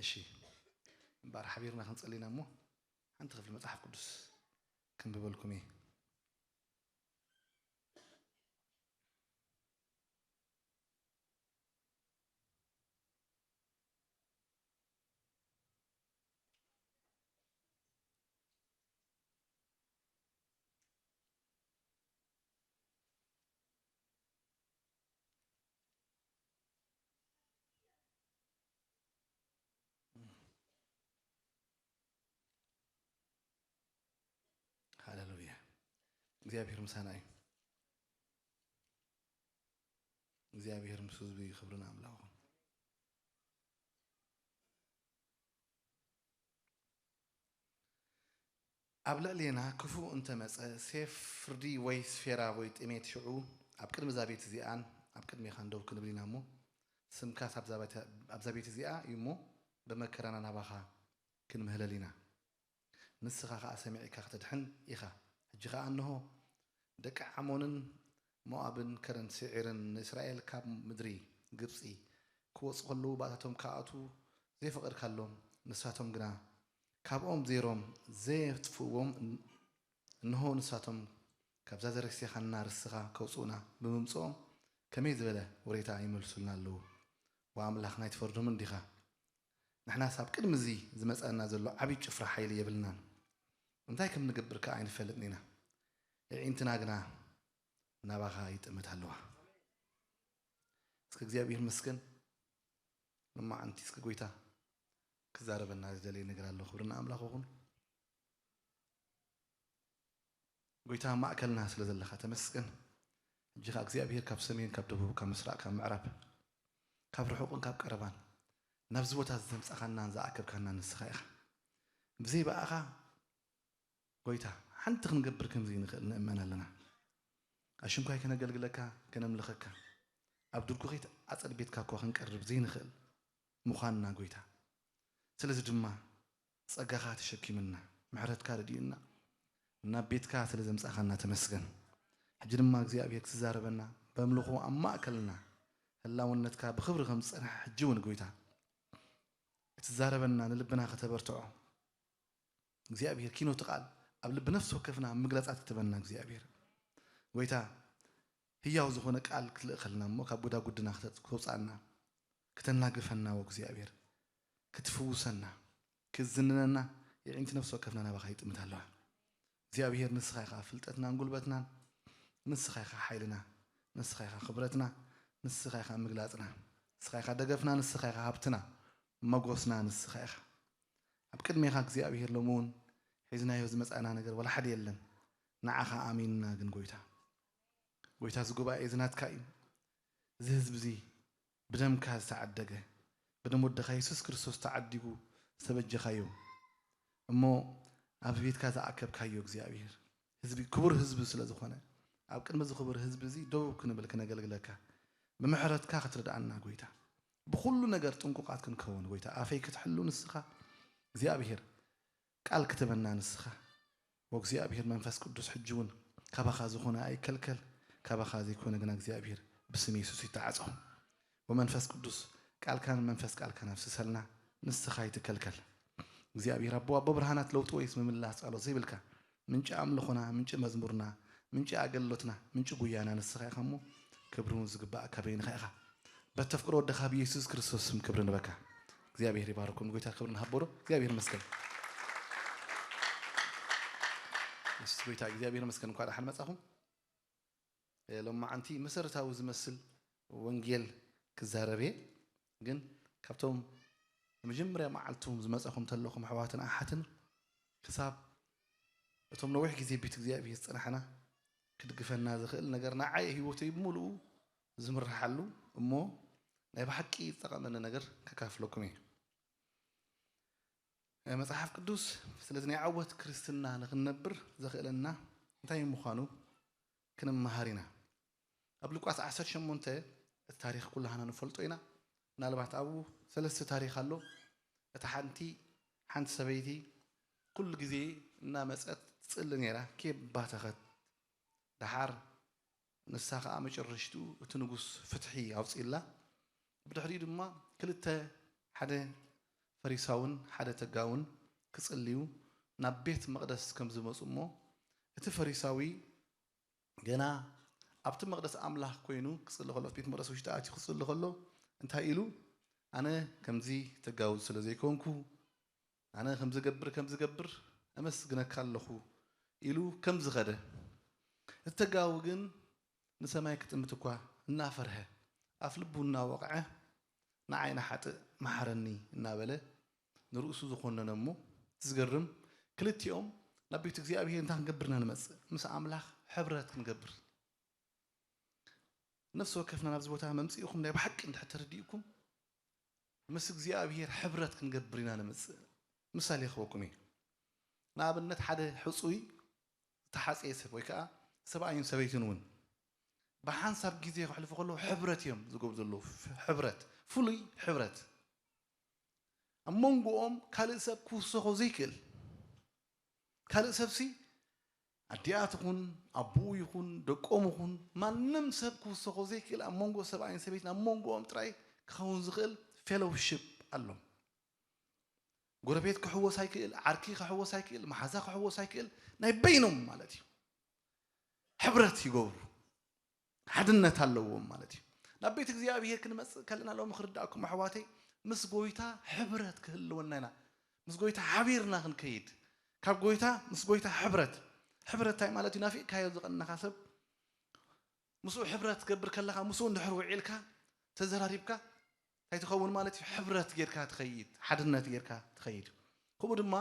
እሺ፣ እምበኣር ሓቢርና ክንጸሊ ኢና እሞ፣ ሓንቲ ክፍሊ መጽሓፍ ቅዱስ ከንብበልኩም እየ። ሃሌሉያ። እግዚኣብሔር ምሳና እዩ። እግዚኣብሔር ምስ ህዝቡ እዩ። ክብሪ ንኣምላኽ ይኹን። ኣብ ልዕሌና ክፉእ እንተመጸ፣ ሴፍ ፍርዲ ወይ ስፌራ ወይ ጥሜት፣ ሽዑ ኣብ ቅድሚ እዛ ቤት እዚኣን ኣብ ቅድሜኻን ደው ክንብል ኢና እሞ፣ ስምካስ ኣብዛ ቤት፣ ኣብዛ ቤት እዚኣ እዩ እሞ፣ ብመከራና ናባኻ ክንምህለል ኢና። ንስኻ ኸኣ ሰሚዕካ ኽተድሕን ኢኻ። ሕጂ ኸኣ እንሆ፣ ደቂ ዓሞንን ሞኣብን ከረን ስዒርን ንእስራኤል ካብ ምድሪ ግብጺ ክወጹ ኸለዉ፣ ባእታቶም ክኣትዉ ዘይፈቐድካሎም፣ ንሳቶም ግና ካብኦም ዜሮም ዘየጥፍእዎም፣ እን-፣ እንሆ፣ ንሳቶም ካብዛ ዘረሲኻና ርስኻ ከውጽኡና ብምምጽኦም፣ ከመይ ዝበለ ወሬታ ይመልሱልና ኣለዉ። ወኣምላኽ፣ ናይ ትፈርዶምን ዲኻ? ንሕናስ ኣብ ቅድሚ እዚ ዝመጸና ዘሎ ዓብዪ ጭፍራ ሓይሊ የብልናን። እንታይ ከም ንገብር ከኣ ኣይንፈልጥን ኢና። የዒንትና ግና ናባኻ ይጥምት ኣለዋ። እስከ እግዚኣብሔር ይመስገን። ሎማዓንቲ እስከ ጎይታ ክዛረበና ዝደለየ ነገር ኣሎ። ክብሪ ንኣምላኽ ይኹን። ጎይታ ኣብ ማእከልና ስለ ዘለኻ ተመስገን። ሕጂ ኸኣ እግዚኣብሔር ካብ ሰሜን፣ ካብ ደቡብ፣ ካብ ምስራቕ፣ ካብ ምዕራብ፣ ካብ ርሑቕን ካብ ቀረባን ናብዚ ቦታ እዚ ዘምጻኻናን ዝኣከብካናን ንስኻ ኢኻ። ብዘይ ብኣኻ ጎይታ ሓንቲ ክንገብር ከም ዘይንኽእል ንእመን ኣለና። ኣሽንኳይ ከነገልግለካ፣ ከነምልኸካ፣ ኣብ ድርጉኺት ኣጸድ ቤትካ እኳ ክንቀርብ ዘይንኽእል ምዃንና ጎይታ። ስለዚ ድማ ጸጋኻ ተሸኪምና፣ ምሕረትካ ረዲኡና፣ ናብ ቤትካ ስለ ዘምጻኻና ተመስገን። ሕጂ ድማ እግዚኣብሔር ክትዛረበና፣ በምልኹ ኣብ ማእከልና ህላውነትካ ብኽብሪ ከም ዝጸንሐ ሕጂ እውን ጎይታ፣ ክትዛረበና፣ ንልብና ከተበርትዖ፣ እግዚኣብሔር ኪኖ እቲ ቃል ኣብ ልቢ ነፍሲ ወከፍና ምግላጻት ክትበና እግዚኣብሔር። ጎይታ ህያው ዝኾነ ቃል ክትልእኸልና እሞ ካብ ጎዳጉድና ክተ-፣ ክተውጽኣና፣ ክተናግፈና ወእግዚኣብሔር፣ ክትፍውሰና፣ ክትዝንነና የዒንቲ ነፍሲ ወከፍና ናባኻ ይጥምት ኣለዋ። እግዚኣብሔር ንስኻ ኢኻ ፍልጠትናን ጉልበትናን፣ ንስኻ ኢኻ ሓይልና፣ ንስኻ ኢኻ ክብረትና፣ ንስኻ ኢኻ ምግላጽና፣ ንስኻ ኢኻ ደገፍና፣ ንስኻ ኢኻ ሃብትና፣ መጎስና ንስኻ ኢኻ። ኣብ ቅድሜኻ እግዚኣብሔር ሎሚ እውን ሒዝናዮ ዝመጻእና ነገር ወላ ሓደ የለን። ንዓኻ ኣሚንና ግን ጎይታ፣ ጎይታ እዚ ጉባኤ እዚ ናትካ እዩ። እዚ ህዝቢ እዚ ብደምካ ዝተዓደገ፣ ብደም ወድኻ የሱስ ክርስቶስ ተዓዲጉ ዝተበጀኻዮ እሞ ኣብ ቤትካ ዝኣከብካዮ እግዚኣብሔር ህዝቢ፣ ክቡር ህዝቢ ስለ ዝኾነ ኣብ ቅድሚ እዚ ክቡር ህዝቢ እዚ ደው ክንብል ክነገልግለካ ብምሕረትካ ክትርድኣና ጎይታ፣ ብኹሉ ነገር ጥንቁቓት ክንከውን ጎይታ፣ ኣፈይ ክትሕሉ ንስኻ እግዚኣብሔር ቃል ክትበና ንስኻ ወእግዚኣብሔር መንፈስ ቅዱስ ሕጂ እውን ካባኻ ዝኾነ ኣይከልከል፣ ካባኻ ዘይኮነ ግና እግዚኣብሔር ብስም የሱስ ይተዓጾ። ወመንፈስ ቅዱስ ቃልካን መንፈስ ቃልካን ኣፍስሰልና፣ ንስኻ ይትከልከል። እግዚኣብሔር ኣቦ፣ ኣቦ ብርሃናት ለውጢ ወይስ ምምላስ ጸሎት ዘይብልካ፣ ምንጪ ኣምልኾና፣ ምንጪ መዝሙርና፣ ምንጪ ኣገልግሎትና፣ ምንጪ ጉያና ንስኻ ኢኻ እሞ፣ ክብሪ እውን ዝግባእ ካበይንኻ ኢኻ። በተፍቅሮ ወድኻ ብየሱስ ክርስቶስ ስም ክብሪ ንበካ። እግዚኣብሔር ይባርኩም። ጎይታ ክብሪ ንሃቦ ዶ? እግዚኣብሔር ይመስገን። የሱስ ጎይታ፣ እግዚኣብሔር ይመስገን። እንኳን ደሓን መጻኹም። እ፣ ሎማዓንቲ መሰረታዊ ዝመስል ወንጌል ክዛረብ እየ፣ ግን ካብቶም መጀመርያ መዓልቶም ዝመጻኹም ተለኹም ኣሕዋትን ኣሓትን ክሳብ እቶም ነዊሕ ግዜ ቤት እግዚኣብሔር ዝጸናሕና ክድግፈና ዝኽእል ነገር ንዓይ ህይወተይ ብምሉኡ ዝምርሓሉ እሞ ናይ ብሓቂ ዝጠቐመኒ ነገር ከካፍለኩም እየ። መጽሓፍ ቅዱስ ስለዚ ናይ ዓወት ክርስትና ንኽንነብር ዘኽእለና እንታይ ምዃኑ ክንመሃር ኢና። ኣብ ሉቃስ ዓሰርተ ሸሞንተ እቲ ታሪኽ ኩላህና ንፈልጦ ኢና። ምናልባት ኣብኡ ሰለስተ ታሪኽ ኣሎ። እታ ሓንቲ፣ ሓንቲ ሰበይቲ ኩሉ ግዜ እናመጸት ትጽሊ ነይራ፣ ኬባ ተኸት። ደሓር ንሳ ኸኣ መጨረሽትኡ እቲ ንጉስ ፍትሒ ኣውጺእላ። ብድሕሪኡ ድማ ክልተ፣ ሓደ ፈሪሳውን ሓደ ተጋውን ክጽልዩ ናብ ቤት መቕደስ ከም ዝመጹ እሞ፣ እቲ ፈሪሳዊ ገና ኣብቲ መቕደስ ኣምላኽ ኮይኑ ክጽሊ ከሎ፣ ኣብቲ ቤት መቕደስ ውሽጢ ኣትዩ ክጽሊ ከሎ፣ እንታይ ኢሉ? "ኣነ ከምዚ ተጋዊ ስለ ዘይኮንኩ፣ ኣነ ከም ዝገብር፣ ከም ዝገብር እመስግነካ ኣለኹ" ኢሉ ከም ዝኸደ። እቲ ተጋዊ ግን ንሰማይ ክጥምት እኳ እናፈርሀ፣ ኣፍ ልቡ እናወቕዐ፣ "ንዓይ ንሓጥእ መሓረኒ" እናበለ ንርእሱ ዝኾነነ እሞ፣ እቲ ዝገርም፣ ክልቲኦም ናብ ቤት እግዚኣብሔር እንታይ ክንገብር ኢና ንመጽእ? ምስ ኣምላኽ ሕብረት ክንገብር። ነፍሲ ወከፍና ናብዚ ቦታ መምጽኢኹም ናይ ብሓቂ እንድሕር ተረዲእኩም፣ ምስ እግዚኣብሔር ሕብረት ክንገብር ኢና ንመጽእ። ምሳሌ ክህበኩም እየ። ንኣብነት፣ ሓደ ሕጹይ ዝተሓጽየ ሰብ ወይ ከዓ ሰብኣይን ሰበይትን እውን ብሓንሳብ ግዜ ከሕልፉ ከለዉ ሕብረት እዮም ዝገብሩ ዘለዉ። ፍ-፣ ሕብረት፣ ፍሉይ ሕብረት። ኣብ መንጎኦም ካልእ ሰብ ክውሰኾ ዘይክእል። ካልእ ሰብሲ ኣዲኣ ትኹን፣ ኣቦኡ ይኹን፣ ደቆም ይኹን፣ ማንም ሰብ ክውሰኾ ዘይክእል፣ ኣብ መንጎ ሰብኣይን ሰበይትን፣ ኣብ መንጎኦም ጥራይ ክኸውን ዝኽእል ፌሎውሺፕ ኣሎም። ጎረቤት ክሕወስ ኣይክእል፣ ዓርኪ ክሕወስ ኣይክእል፣ መሓዛ ክሕወስ ኣይክእል፣ ናይ በይኖም ማለት እዩ። ሕብረት ይገብሩ፣ ሓድነት ኣለዎም ማለት እዩ። ናብ ቤት እግዚኣብሔር ክንመጽእ ከለና ሎሚ ክርዳእኩም ኣሕዋተይ፣ ምስ ጎይታ ሕብረት ክህልወና ኢና። ምስ ጎይታ ሓቢርና ክንከይድ፣ ካብ ጎይታ፣ ምስ ጎይታ ሕብረት። ሕብረት እንታይ ማለት እዩ? ናፊቕካዮ ዝቐነኻ ሰብ ምስኡ ሕብረት ትገብር ከለኻ፣ ምስኡ እንድሕር ውዒልካ፣ ተዘራሪብካ፣ እንታይ ትኸውን ማለት እዩ? ሕብረት ጌርካ ትኸይድ፣ ሓድነት ጌርካ ትኸይድ። ከምኡ ድማ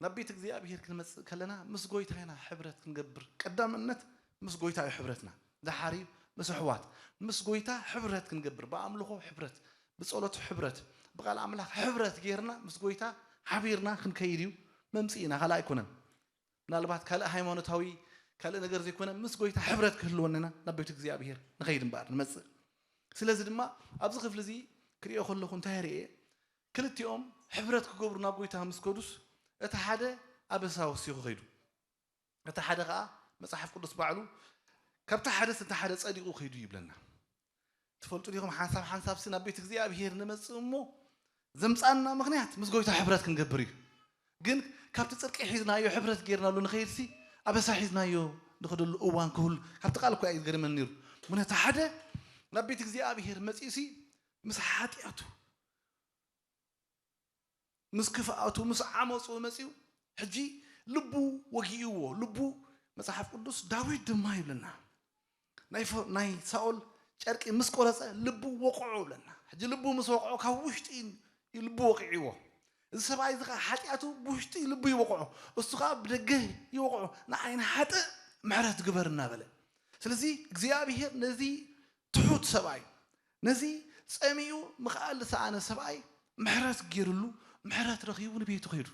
ናብ ቤት እግዚኣብሔር ክንመጽእ ከለና ምስ ጎይታ ኢና ሕብረት ክንገብር። ቀዳምነት ምስ ጎይታ እዩ ሕብረትና። ደሓሪ ምስ ኣሕዋት፣ ምስ ጎይታ ሕብረት ክንገብር፣ ብኣምልኾ ሕብረት፣ ብጸሎት ሕብረት፣ ብቃል ኣምላኽ ሕብረት ጌርና ምስ ጎይታ ሓቢርና ክንከይድ እዩ መምጽኢና፣ ካልእ ኣይኮነን። ምናልባት ካልእ ሃይማኖታዊ ካልእ ነገር ዘይኮነ፣ ምስ ጎይታ ሕብረት ክህልወና ኢና ናብ ቤት እግዚኣብሔር ንኸይድ እምበኣር ንመጽእ። ስለዚ ድማ ኣብዚ ክፍሊ እዚ ክሪኦ ከለኹ እንታይ ርእየ? ክልቲኦም ሕብረት ክገብሩ ናብ ጎይታ ምስ ከዱስ፣ እቲ ሓደ ኣበሳ ወሲኹ ከይዱ። እቲ ሓደ ኸኣ መጽሓፍ ቅዱስ ባዕሉ ካብቲ ሓደስ እቲ ሓደ ጸዲቑ ከይዱ ይብለና። ትፈልጡ ዲኹም? ሓንሳብ ሓንሳብሲ ናብ ቤት እግዚኣብሔር ንመጽእ እሞ ዘምጻና ምኽንያት ምስ ጎይታ ሕብረት ክንገብር እዩ። ግን ካብቲ ጽድቂ ሒዝናዮ፣ ሕብረት ጌርናሉ ንኸይድሲ፣ ኣበሳ ሒዝናዮ ንኸደሉ እዋን ክህሉ፣ ካብቲ ቃል እኮ እዩ ዝገርመኒ ነይሩ። ምኽንያቱ ሓደ ናብ ቤት እግዚኣብሔር መጺኡሲ ምስ ሓጢኣቱ፣ ምስ ክፍኣቱ፣ ምስ ዓመፁ መጺኡ፣ ሕጂ ልቡ ወጊእዎ። ልቡ፣ መጽሓፍ ቅዱስ ዳዊት ድማ ይብለና፣ ናይ ፈ-፣ ናይ ሳኦል ጨርቂ ምስ ቆረጸ ልቡ ወቕዖ ይብለና። ሕጂ ልቡ ምስ ወቕዖ ካብ ውሽጢ እዩ ልቡ ወቂዕዎ። እዚ ሰብኣይ እዚ ኸዓ ሓጢኣቱ ብውሽጢ ልቡ ይወቕዖ፣ እሱ ኸዓ ብደገ ይወቕዖ። "ንዓይ ንሓጥእ ምሕረት ግበር" እናበለ። ስለዚ እግዚኣብሔር ነዚ ትሑት ሰብኣይ፣ ነዚ ጸሚኡ ምኽኣል ዝሰኣነ ሰብኣይ ምሕረት ገይሩሉ፣ ምሕረት ረኺቡ ንቤቱ ከይዱ።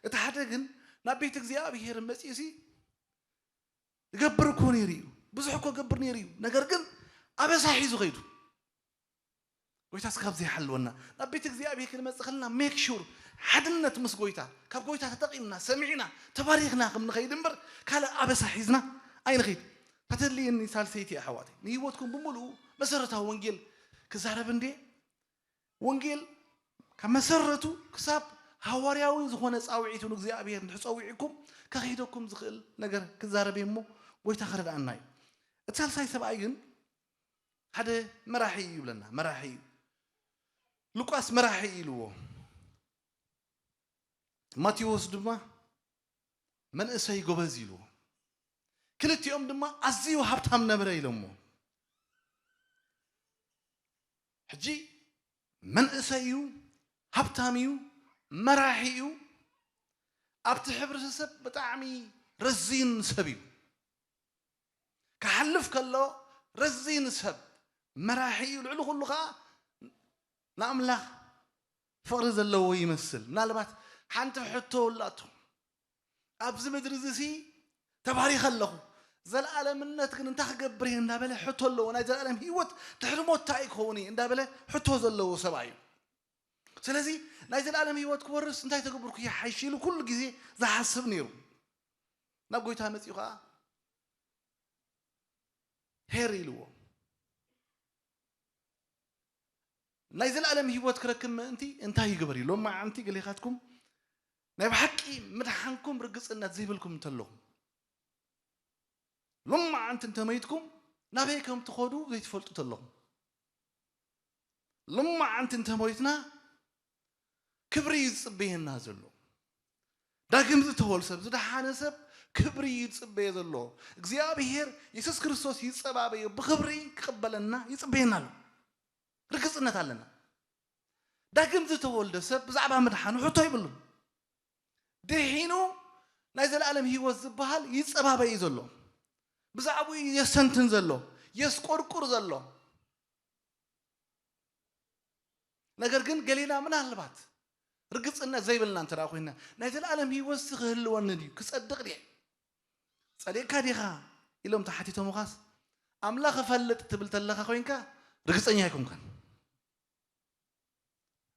እቲ ሓደ ግን ናብ ቤት እግዚኣብሔር መጺኡሲ ይገብር እኮ ነይሩ እዩ፣ ብዙሕ እኮ ገብር ነይሩ እዩ። ነገር ግን ኣበሳ ሒዙ ከይዱ። ጎይታ እስካብ ዘይሓልወና ናብ ቤት እግዚኣብሔር ክንመጽእ ከለና ሜክ ሹር ሓድነት ምስ ጎይታ፣ ካብ ጎይታ ተጠቒምና፣ ሰሚዕና፣ ተባሪኽና ከም ንኸይድ እምበር ካልእ ኣበሳ ሒዝና ኣይንኸይድ። ተተድልየኒ ሳልሰይቲ ኣሕዋተይ፣ ንህይወትኩም ብምሉኡ መሰረታዊ ወንጌል ክዛረብ እንዴ? ወንጌል ካብ መሰረቱ ክሳብ ሃዋርያዊ ዝኾነ ጻውዒቱ ንእግዚኣብሔር እንድሕር ጸዊዕኩም ከኺደኩም ዝኽእል ነገር ክዛረብ እየ እሞ ጎይታ ክረድኣና እዩ። እቲ ሳልሳይ ሰብኣይ ግን ሓደ መራሒ እዩ ይብለና። መራሒ እዩ። ሉቃስ መራሒ እዩ ኢልዎ። ማቴዎስ ድማ መንእሰይ ጎበዝ ኢልዎ። ክልቲኦም ድማ ኣዝዩ ሃብታም ነበረ ኢሎሞ። ሕጂ መንእሰይ እዩ፣ ሃብታም እዩ፣ መራሒ እዩ። ኣብቲ ሕብረተሰብ ብጣዕሚ ረዚን ሰብ እዩ። ክሓልፍ ከሎ ረዚን ሰብ፣ መራሒ እዩ። ልዕሊ ኩሉ ኸዓ ንኣምላኽ ፍቕሪ ዘለዎ ይመስል። ምናልባት ሓንቲ ሕቶ ኣላቶ። "ኣብዚ ምድሪ እዚሲ ተባሪኸ ኣለኹ፣ ዘለኣለምነት ግን እንታይ ክገብር እየ?" እንዳበለ ሕቶ ኣለዎ። ናይ ዘለኣለም ህይወት ድሕሪ ሞት እንታይ ክኸውን እየ እንዳበለ ሕቶ ዘለዎ ሰብኣይ እዩ። ስለዚ ናይ ዘለኣለም ህይወት ክወርስ እንታይ ተገብርኩ ይሓይሽ ኢሉ ኩሉ ግዜ ዝሓስብ ነይሩ። ናብ ጎይታ መጺኡ ኸዓ ሄር ኢልዎ። ናይ ዘለኣለም ህይወት ክረክብ ምእንቲ እንታይ ይግበር እዩ? ሎማዓንቲ ገሌኻትኩም ናይ ብሓቂ ምድሓንኩም ርግጽነት ዘይብልኩም እንተለኹም፣ ሎማዓንቲ እንተመይትኩም ናበይ ከም ትኸዱ ዘይትፈልጡ እንተለኹም፣ ሎማዓንቲ እንተሞይትና ክብሪ እዩ ዝጽበየና ዘሎ። ዳግም ዝተወል ሰብ፣ ዝደሓነ ሰብ ክብሪ እዩ ዝጽበየ ዘሎ። እግዚኣብሔር የሱስ ክርስቶስ ይጸባበዮ፣ ብክብሪ ክቕበለና ይጽበየና ኣሎ። ርግጽነት ኣለና። ዳግም ዝተወልደ ሰብ ብዛዕባ ምድሓኑ ሕቶ ይብሉን። ድሒኑ ናይ ዘለኣለም ህይወት ዝበሃል ይጸባበ እዩ ዘሎ። ብዛዕባኡ እዩ የስተንትን ዘሎ፣ የስቆርቁር ዘሎ። ነገር ግን ገሊና ምናልባት ርግጽነት ዘይብልና እንተ ደኣ ኮይንና፣ ናይ ዘለኣለም ህይወትሲ ክህልወኒ ድዩ? ክጸድቕ ድየ? ጸዲቕካ ዲኻ? ኢሎም ተሓቲቶምኻስ፣ ኣምላኽ እፈልጥ ትብል ተለኻ ኮይንካ ርግጸኛ ኣይኮንካን።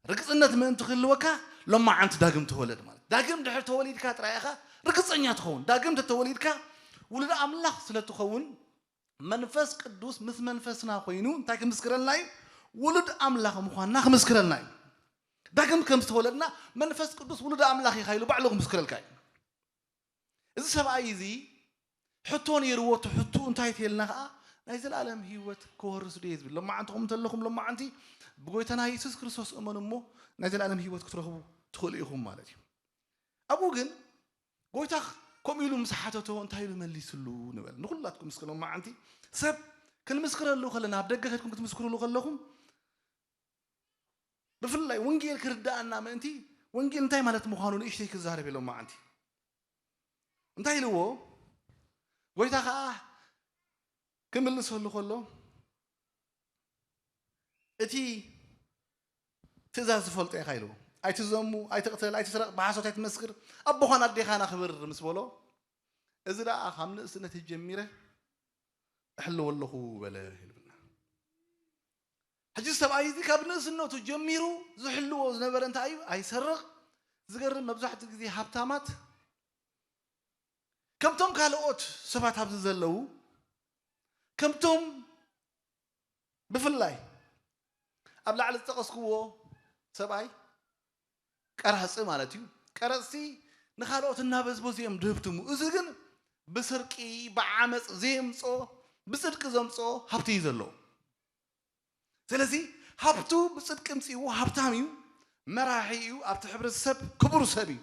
ርግጽነት ምእንቲ ክህልወካ ሎማዓንቲ ዳግም ተወለድ ማለት። ዳግም ድሕር ተወሊድካ ጥራይ ኢኻ ርግጸኛ ትኸውን። ዳግም ተተወሊድካ ውሉድ ኣምላኽ ስለ ትኸውን መንፈስ ቅዱስ ምስ መንፈስና ኮይኑ እንታይ ክምስክረልና እዩ? ውሉድ ኣምላኽ ምዃንና ክምስክረልና እዩ። ዳግም ከም ዝተወለድና መንፈስ ቅዱስ ውሉድ ኣምላኽ ኢኻ ኢሉ ባዕሉ ክምስክረልካ እዩ። እዚ ሰብኣይ እዚ ሕቶ ነይርዎ፣ እቲ ሕቱ እንታይ ተልና ከኣ ናይ ዘለኣለም ህይወት ክወርስ ድየ ዝብል። ሎማዓንቲ ከምኡ እንተለኹም ሎማዓንቲ ብጎይታና የሱስ ክርስቶስ እመኑ እሞ ናይ ዘለኣለም ህይወት ክትረኽቡ ትኽእሉ ኢኹም ማለት እዩ። ኣብኡ ግን ጎይታ ከምኡ ኢሉ ምስ ሓተቶ እንታይ ኢሉ መሊስሉ ንበል። ንኹላትኩም እስከ ሎማዓንቲ ሰብ ክንምስክረሉ ከለና፣ ኣብ ደገ ከድኩም ክትምስክርሉ ከለኹም ብፍላይ ወንጌል ክርድኣና ምእንቲ ወንጌል እንታይ ማለት ምዃኑ ንእሽተይ ክዛረብ ኢሎም መዓንቲ እንታይ ኢልዎ? ጎይታ ኸዓ ክምልሰሉ ከሎ እቲ ትእዛዝ ዝፈልጦ ኢኻ ኢልዎ። ኣይትዘሙ፣ ኣይትቕተል፣ ኣይትስረቕ፣ ብሓሶት ኣይትመስክር፣ ኣቦኻን ኣዴኻን ኣኽብር ምስ በሎ እዚ ደኣ ካብ ንእስነት ጀሚረ እሕልዎ ኣለኹ በለ ኢሉና። ሕጂ ሰብኣይ እዚ ካብ ንእስነቱ ጀሚሩ ዝሕልዎ ዝነበረ እንታይ እዩ? ኣይሰርቕ። ዝገርም መብዛሕትኡ ግዜ ሃብታማት ከምቶም ካልኦት ሰባት ኣብዚ ዘለዉ ከምቶም ብፍላይ ኣብ ላዕሊ ዝጠቐስክዎ ሰብኣይ ቀራፂ ማለት እዩ። ቀረፅቲ ንኻልኦት እናበዝበዙ እዮም ድህብትሙ። እዚ ግን ብስርቂ ብዓመፅ ዘየምፅኦ ብፅድቂ ዘምፅኦ ሃብቲ እዩ ዘለዎ። ስለዚ ሃብቱ ብፅድቂ ምፅእዎ ሃብታም እዩ፣ መራሒ እዩ፣ ኣብቲ ሕብረተሰብ ክቡር ሰብ እዩ።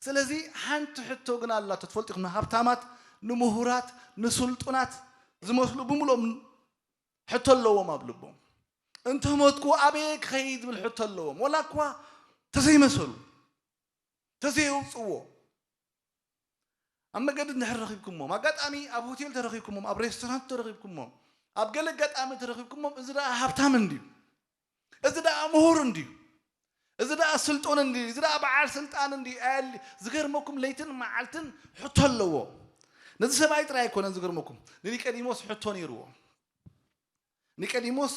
ስለዚ ሓንቲ ሕቶ ግን ኣላቶ ትፈልጡ ኢኹም፣ ንሃብታማት፣ ንምሁራት፣ ንስልጡናት ዝመስሉ ብምልኦም ሕቶ ኣለዎም ኣብ ልቦም። እንተ ሞትኩ ኣበየ ክኸይድ ዝብል ሕቶ ኣለዎም፣ ወላ እኳ ተዘይመሰሉ ተዘየውፅዎ ኣብ መገዲ እንድሕር ረኺብኩሞም፣ ኣጋጣሚ ኣብ ሆቴል ተረኺብኩሞም፣ ኣብ ሬስቶራንት ተረኺብኩሞም፣ ኣብ ገለ ኣጋጣሚ ተረኺብኩሞም፣ እዚ ደኣ ሃብታም እንድዩ፣ እዚ ደኣ ምሁር እንድዩ፣ እዚ ደኣ ስልጡን እንድዩ፣ እዚ ደኣ በዓል ስልጣን እንድዩ፣ ኣየሊ ዝገርመኩም ለይትን መዓልትን ሕቶ ኣለዎ። ነዚ ሰብኣይ ጥራይ ኣይኮነን ዝገርመኩም፣ ንኒቀዲሞስ ሕቶ ነይርዎ። ኒቀዲሞስ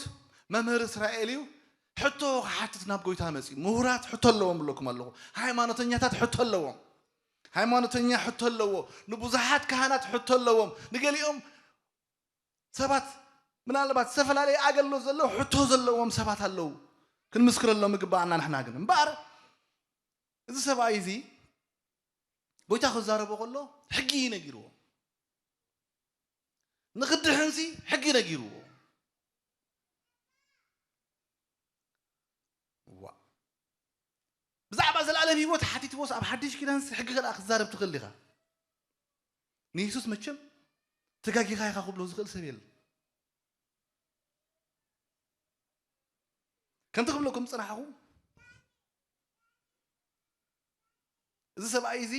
መምህር እስራኤል እዩ። ሕቶ ክሓትት ናብ ጎይታ መፂኡ። ምሁራት ሕቶ ኣለዎም ብለኩም ኣለኹ። ሃይማኖተኛታት ሕቶ ኣለዎም። ሃይማኖተኛ ሕቶ ኣለዎ። ንብዙሓት ካህናት ሕቶ ኣለዎም። ንገሊኦም ሰባት ምናልባት ዝተፈላለየ ኣገልግሎት ዘለዉ ሕቶ ዘለዎም ሰባት ኣለዉ። ክንምስክረሎም ይግባኣና ንሕና ግን። እምበኣር እዚ ሰብኣይ እዚ ጎይታ ክዛረቦ ከሎ ሕጊ እዩ ነጊርዎ። ንኽድሕንሲ ሕጊ ነጊርዎ። ዋ ብዛዕባ ዘላለም ህይወት ሓቲትዎስ ኣብ ሓድሽ ኪዳንስ ሕጊ ከኣ ክዛረብ ትኽእል ኢኻ። ንየሱስ መቸም ተጋጊኻ ኢኻ ክብሎ ዝኽእል ሰብ የለን። ከምቲ ክብለኩም ዝጸናሕኹ እዚ ሰብኣይ እዚ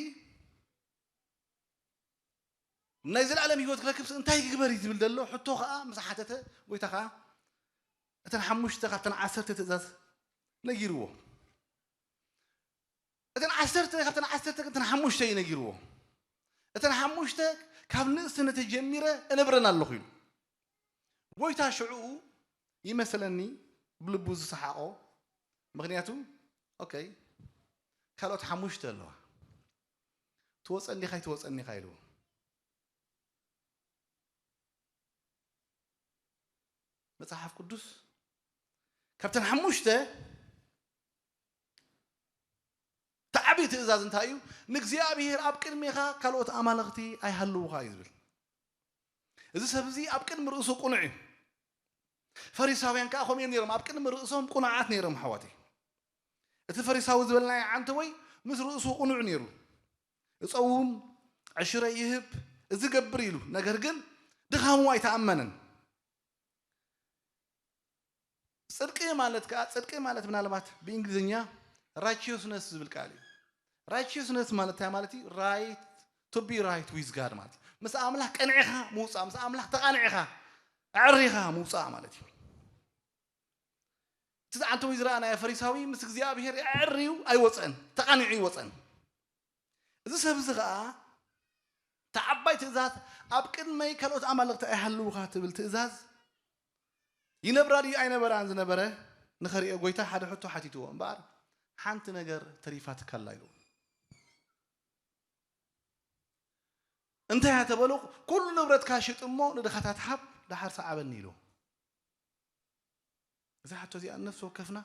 ናይ ዘላለም ህይወት ክረክብስ እንታይ ክግበር እዩ ዝብል ዘሎ ሕቶ ኸዓ ምስ ሓተተ፣ ጎይታ ኸዓ እተን ሓሙሽተ ካብተን ዓሰርተ ትእዛዝ ነጊርዎ። እተን ዓሰርተ ካብተን ዓሰርተ እተን ሓሙሽተ እዩ ነጊርዎ። እተን ሓሙሽተ ካብ ንእስነተ ጀሚረ እነብረን ኣለኹ ኢሉ። ጎይታ ሽዑኡ ይመስለኒ ብልቡ ዝሰሓቖ፣ ምኽንያቱ ኦኬ ካልኦት ሓሙሽተ ኣለዋ፣ ትወፀኒ ኻይ ትወፀኒ ኻ ኢልዎ። መጽሓፍ ቅዱስ ካብተን ሓሙሽተ እቲ ዓብዪ ትእዛዝ እንታይ እዩ? ንእግዚኣብሔር ኣብ ቅድሜኻ ካልኦት ኣማልኽቲ ኣይሃልዉኻ እዩ ዝብል። እዚ ሰብ እዚ ኣብ ቅድሚ ርእሱ ቅኑዕ እዩ። ፈሪሳውያን ከዓ ከምኡ እዮም ነይሮም፣ ኣብ ቅድሚ ርእሶም ቅኑዓት ነይሮም። ኣሕዋተይ፣ እቲ ፈሪሳዊ ዝበልናዮ ዓንተቦይ ምስ ርእሱ ቅኑዕ ነይሩ። እፀውም፣ ዕሽረ ይህብ፣ እዚ ገብር ኢሉ፣ ነገር ግን ድኻሙ ኣይተኣመነን። ጽድቂ ማለት ከኣ፣ ጽድቂ ማለት ምናልባት ብእንግሊዝኛ righteousness ዝብል ቃል እዩ። Righteousness ማለት እንታይ ማለት እዩ? Right, to be right with God ማለት እዩ። ምስ ኣምላኽ ቀኒዕኻ ምውጻእ፣ ምስ ኣምላኽ ተቓኒዕኻ ኣዕሪኻ ምውጻእ ማለት እዩ። እቲ ዓንተቦይ ዝረኣናዮ ፈሪሳዊ ምስ እግዚኣብሔር ኣዕርዩ ኣይወጸን፣ ተቓኒዑ ይወጸን። እዚ ሰብ እዚ ኸኣ እታ ዓባይ ትእዛዝ፣ ኣብ ቅድመይ ካልኦት ኣማልኽቲ ኣይሃልዉኻ ትብል ትእዛዝ ይነብራ ድዩ ኣይነበራን ዝነበረ ንኸርእዮ ጎይታ ሓደ ሕቶ ሓቲትዎ እምበኣር፣ ሓንቲ ነገር ተሪፋትካ ኣላ ኢሉ። እንታይ እያ ተበሎ? ኩሉ ንብረትካ ሽጥ እሞ ንድኻታት ሃብ፣ ደሓር ሰዓበኒ ኢሉ። እዛ ሕቶ እዚኣ ንነፍሲ ወከፍና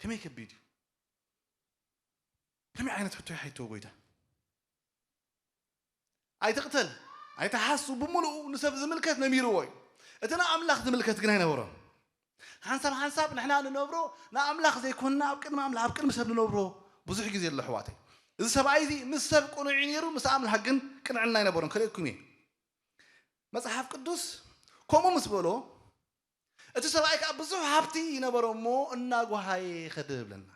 ከመይ ከቢድ እዩ? ከመይ ዓይነት ሕቶ ይሓይቶ ጎይታ? ኣይትቕተል፣ ኣይትሓሱ ብምሉኡ ንሰብ ዝምልከት ነሚርዎ እዩ። እቲ ንኣምላኽ ዝምልከት ግን ኣይነበሮን። ሓንሳብ ሓንሳብ ንሕና ንነብሮ ንኣምላኽ ዘይኮንና ኣብ ቅድሚ ኣምላኽ ኣብ ቅድሚ ሰብ ንነብሮ ብዙሕ ግዜ ኣሎ ኣሕዋተይ። እዚ ሰብኣይ እዚ ምስ ሰብ ቅኑዕ እዩ ነይሩ፣ ምስ ኣምላኽ ግን ቅንዕና ኣይነበሮን። ከርእየኩም እየ። መጽሓፍ ቅዱስ ከምኡ ምስ በሎ እቲ ሰብኣይ ከዓ ብዙሕ ሃብቲ ይነበሮ እሞ እናጓሃየ ይኸደ ይብለና።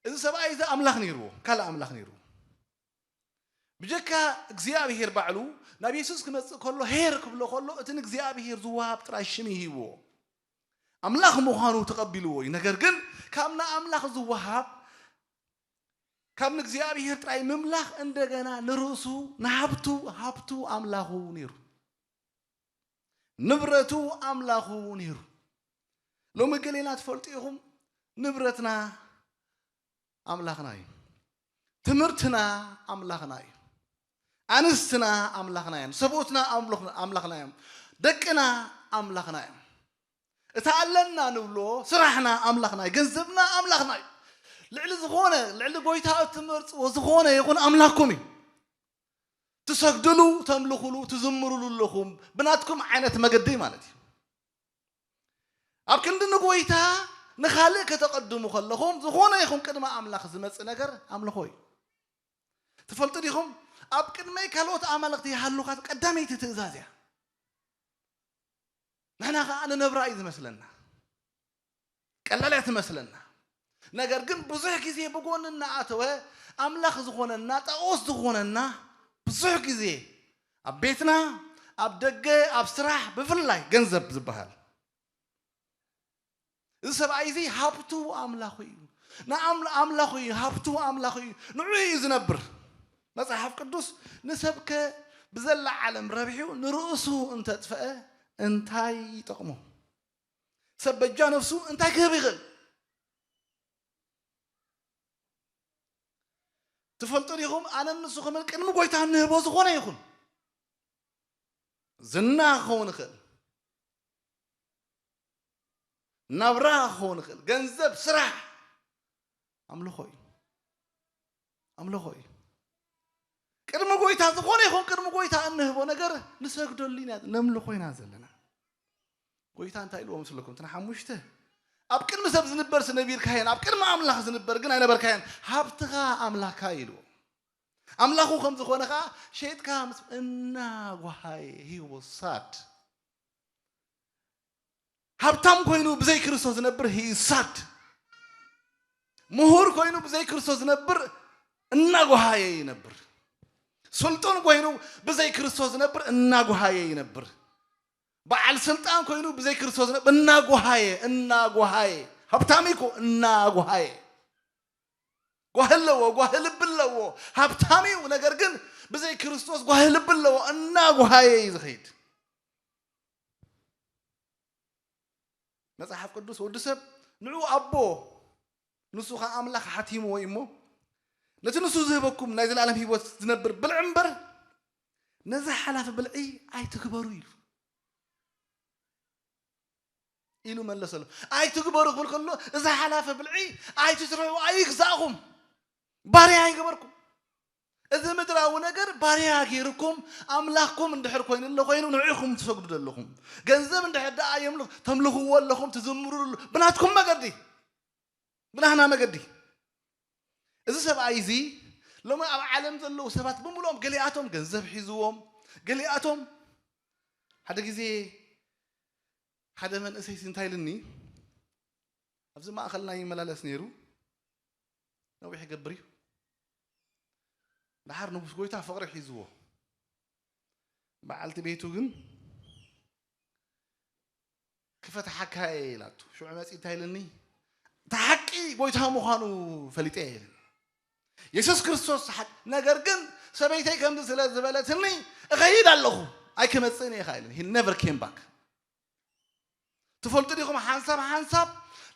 እዚ ሰብኣይ እዚ ኣምላኽ ነይርዎ፣ ካልእ ኣምላኽ ነይርዎ። ብጀካ እግዚኣብሄር ባዕሉ ናብ የሱስ ክመጽእ ከሎ ሄር ክብሎ ከሎ እቲ ንእግዚኣብሄር ዝወሃብ ጥራይ ሽም ይህብዎ። ኣምላኽ ምዃኑ ተቐቢልዎ እዩ። ነገር ግን ካብ ንኣምላኽ ዝወሃብ ካብ ንእግዚኣብሄር ጥራይ ምምላኽ እንደገና ንርእሱ ንሃብቱ ሃብቱ ኣምላኹ ነይሩ። ንብረቱ ኣምላኹ ነይሩ። ሎሚ ገሌና ትፈልጡ ኢኹም፣ ንብረትና ኣምላኽና እዩ። ትምህርትና ኣምላኽና እዩ። ኣንስትና ኣምላኽና እዮም። ሰብኡትና ኣምልኽ-፣ ኣምላኽና እዮም። ደቅና ኣምላኽና እዮም። እታ ኣለና ንብሎ ስራሕና ኣምላኽና እዩ። ገንዘብና ኣምላኽና እዩ። ልዕሊ ዝኾነ፣ ልዕሊ ጎይታ እትመርጽዎ ዝኾነ ይኹን ኣምላኽኩም እዩ። ትሰግድሉ፣ ተምልኹሉ፣ ትዝምሩሉ ኣለኹም ብናትኩም ዓይነት መገዲ ማለት እዩ። ኣብ ክንዲ ንጎይታ ንኻልእ ከተቐድሙ ከለኹም ዝኾነ ይኹን ቅድሚ ኣምላኽ ዝመጽእ ነገር ኣምልኾ እዩ። ትፈልጡ ዲኹም? ኣብ ቅድመይ ካልኦት ኣማልኽቲ ይሃሉኻ ቀዳመይቲ ትእዛዝ እያ። ንሕና ኸዓ ንነብራ እዩ ዝመስለና። ቀላል እያ ትመስለና። ነገር ግን ብዙሕ ግዜ ብጎኒ እናኣተወ ኣምላኽ ዝኾነና፣ ጣኦት ዝኾነና ብዙሕ ግዜ ኣብ ቤትና፣ ኣብ ደገ፣ ኣብ ስራሕ፣ ብፍላይ ገንዘብ ዝበሃል። እዚ ሰብኣይ እዚ ሃብቱ ኣምላኹ እዩ። ንኣም-፣ ኣምላኹ እዩ፣ ሃብቱ ኣምላኹ እዩ። ንዑ እዩ ዝነብር። መጽሓፍ ቅዱስ ንሰብከ ብዘላ ዓለም ረቢሑ ንርእሱ እንተጥፍአ እንታይ ይጠቕሞ? ሰብ በጃ ነፍሱ እንታይ ክህብ ይኽእል? ትፈልጡ ዲኹም? ኣነ ንስኹምን ቅድሚ ጎይታ እንህቦ ዝኾነ ይኹን ዝና ክኸውን ይኽእል፣ ናብራ ክኸውን ይኽእል፣ ገንዘብ፣ ስራሕ፣ ኣምልኾ እዩ። ኣምልኾ እዩ። ቅድሚ ጎይታ ዝኾነ ይኹን ቅድሚ ጎይታ እንህቦ ነገር ንሰግደሉ ኢና፣ ነምልኾ ኢና ዘለና። ጎይታ እንታይ ኢልዎ መስለኩም? እተን ሓሙሽተ ኣብ ቅድሚ ሰብ ዝንበርሲ ነቢርካየን፣ ኣብ ቅድሚ ኣምላኽ ዝንበር ግን ኣይነበርካየን። ሃብትኻ ኣምላኽካ ኢልዎ። ኣምላኹ ከም ዝኾነ ኸዓ ሸይጥካ ምስ እናጓሃየ he was sad። ሃብታም ኮይኑ ብዘይ ክርስቶስ ዝነብር he is sad። ምሁር ኮይኑ ብዘይ ክርስቶስ ዝነብር እናጓሃየ ይነብር። ስልጡን ኮይኑ ብዘይ ክርስቶስ ዝነብር እናጓሃየ ይነብር። በዓል ስልጣን ኮይኑ ብዘይ ክርስቶስ ዝነብር እናጓሃየ፣ እናጓሃየ። ሃብታም እኮ እናጓሃየ። ጓሂ ኣለዎ፣ ጓሂ ልቢ ኣለዎ። ሃብታም እዩ፣ ነገር ግን ብዘይ ክርስቶስ ጓሂ ልቢ ኣለዎ። እናጓሃየ እዩ ዝኸይድ። መጽሓፍ ቅዱስ ወዲ ሰብ ንዑ ኣቦ ንሱ ኸዓ ኣምላኽ ሓቲምዎ እዩ እሞ፣ ነቲ ንሱ ዝህበኩም ናይ ዘለኣለም ህይወት ዝነብር ብልዒ እምበር፣ ነዚ ሓላፊ ብልዒ ኣይትግበሩ ኢሉ። ኢሉ መለሰሉ። ኣይትግበሩ ክብል ከሎ፣ እዚ ሓላፊ ብልዒ ኣይትስርሑ፣ ኣይግዛእኹም፣ ባርያ ኣይገበርኩም። እዚ ምድራዊ ነገር ባርያ ገይርኩም፣ ኣምላኽኩም እንድሕር ኮይኑ ኣሎ ኮይኑ፣ ንዕኹም ትሰግዱ ዘለኹም፣ ገንዘብ እንድሕር ደኣ የምልኽ-፣ ተምልኽዎ ኣለኹም፣ ትዝምሩ ኣሎ፣ ብናትኩም መገዲ፣ ብናህና መገዲ። እዚ ሰብኣይ እዚ ሎሚ ኣብ ዓለም ዘለዉ ሰባት ብምልኦም፣ ገሊኣቶም ገንዘብ ሒዝዎም፣ ገሊኣቶም፣ ሓደ ግዜ ሓደ መንእሰይ እንታይ ኢልኒ፣ ኣብዚ ማእኸልና ይመላለስ ነይሩ፣ ነዊሕ ይገብር እዩ። ደሓር ንጉስ ጎይታ ፍቕሪ ሒዝዎ፣ በዓልቲ ቤቱ ግን ክፈትሓካ እየ ኢላቱ። ሽዑ መፂ እንታይ ኢልኒ፣ እቲ ሓቂ ጎይታ ምዃኑ ፈሊጠ እየ ኢልኒ። የሱስ ክርስቶስ ሓቂ፣ ነገር ግን ሰበይተይ ከምዚ ስለ ዝበለትኒ እኸይድ ኣለኹ፣ ኣይክመፅእን እየ ኢኻ ኢልኒ። He never came back። ትፈልጡ ዲኹም፣ ሓንሳብ ሓንሳብ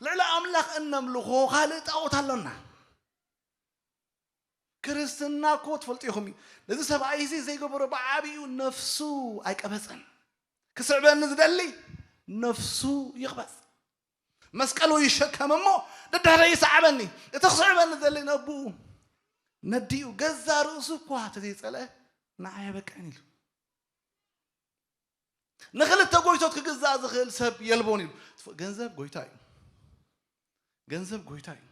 ልዕሊ ኣምላኽ እነምልኾ ካልእ ጣዖት ኣሎና። ክርስትና እኮ ትፈልጡ ኢኹም እዩ። ነዚ ሰብኣይ እዚ ዘይገበሮ ብዓብዩ ነፍሱ ኣይቀበጸን። ክስዕበኒ ዝደሊ ነፍሱ ይቕበጽ። መስቀሉ ይሸከም እሞ ደድሕረ ይስዓበኒ። እቲ ክስዕበኒ ዝደሊ ነብኡ ነዲኡ ገዛ ርእሱ እኳ ተዘይጸልአ ንዓይ ኣይበቅዕን ኢሉ። ንኽልተ ጎይቶት ክግዛእ ዝኽእል ሰብ የልቦን ኢሉ። ገንዘብ ጎይታ እዩ። ገንዘብ ጎይታ እዩ።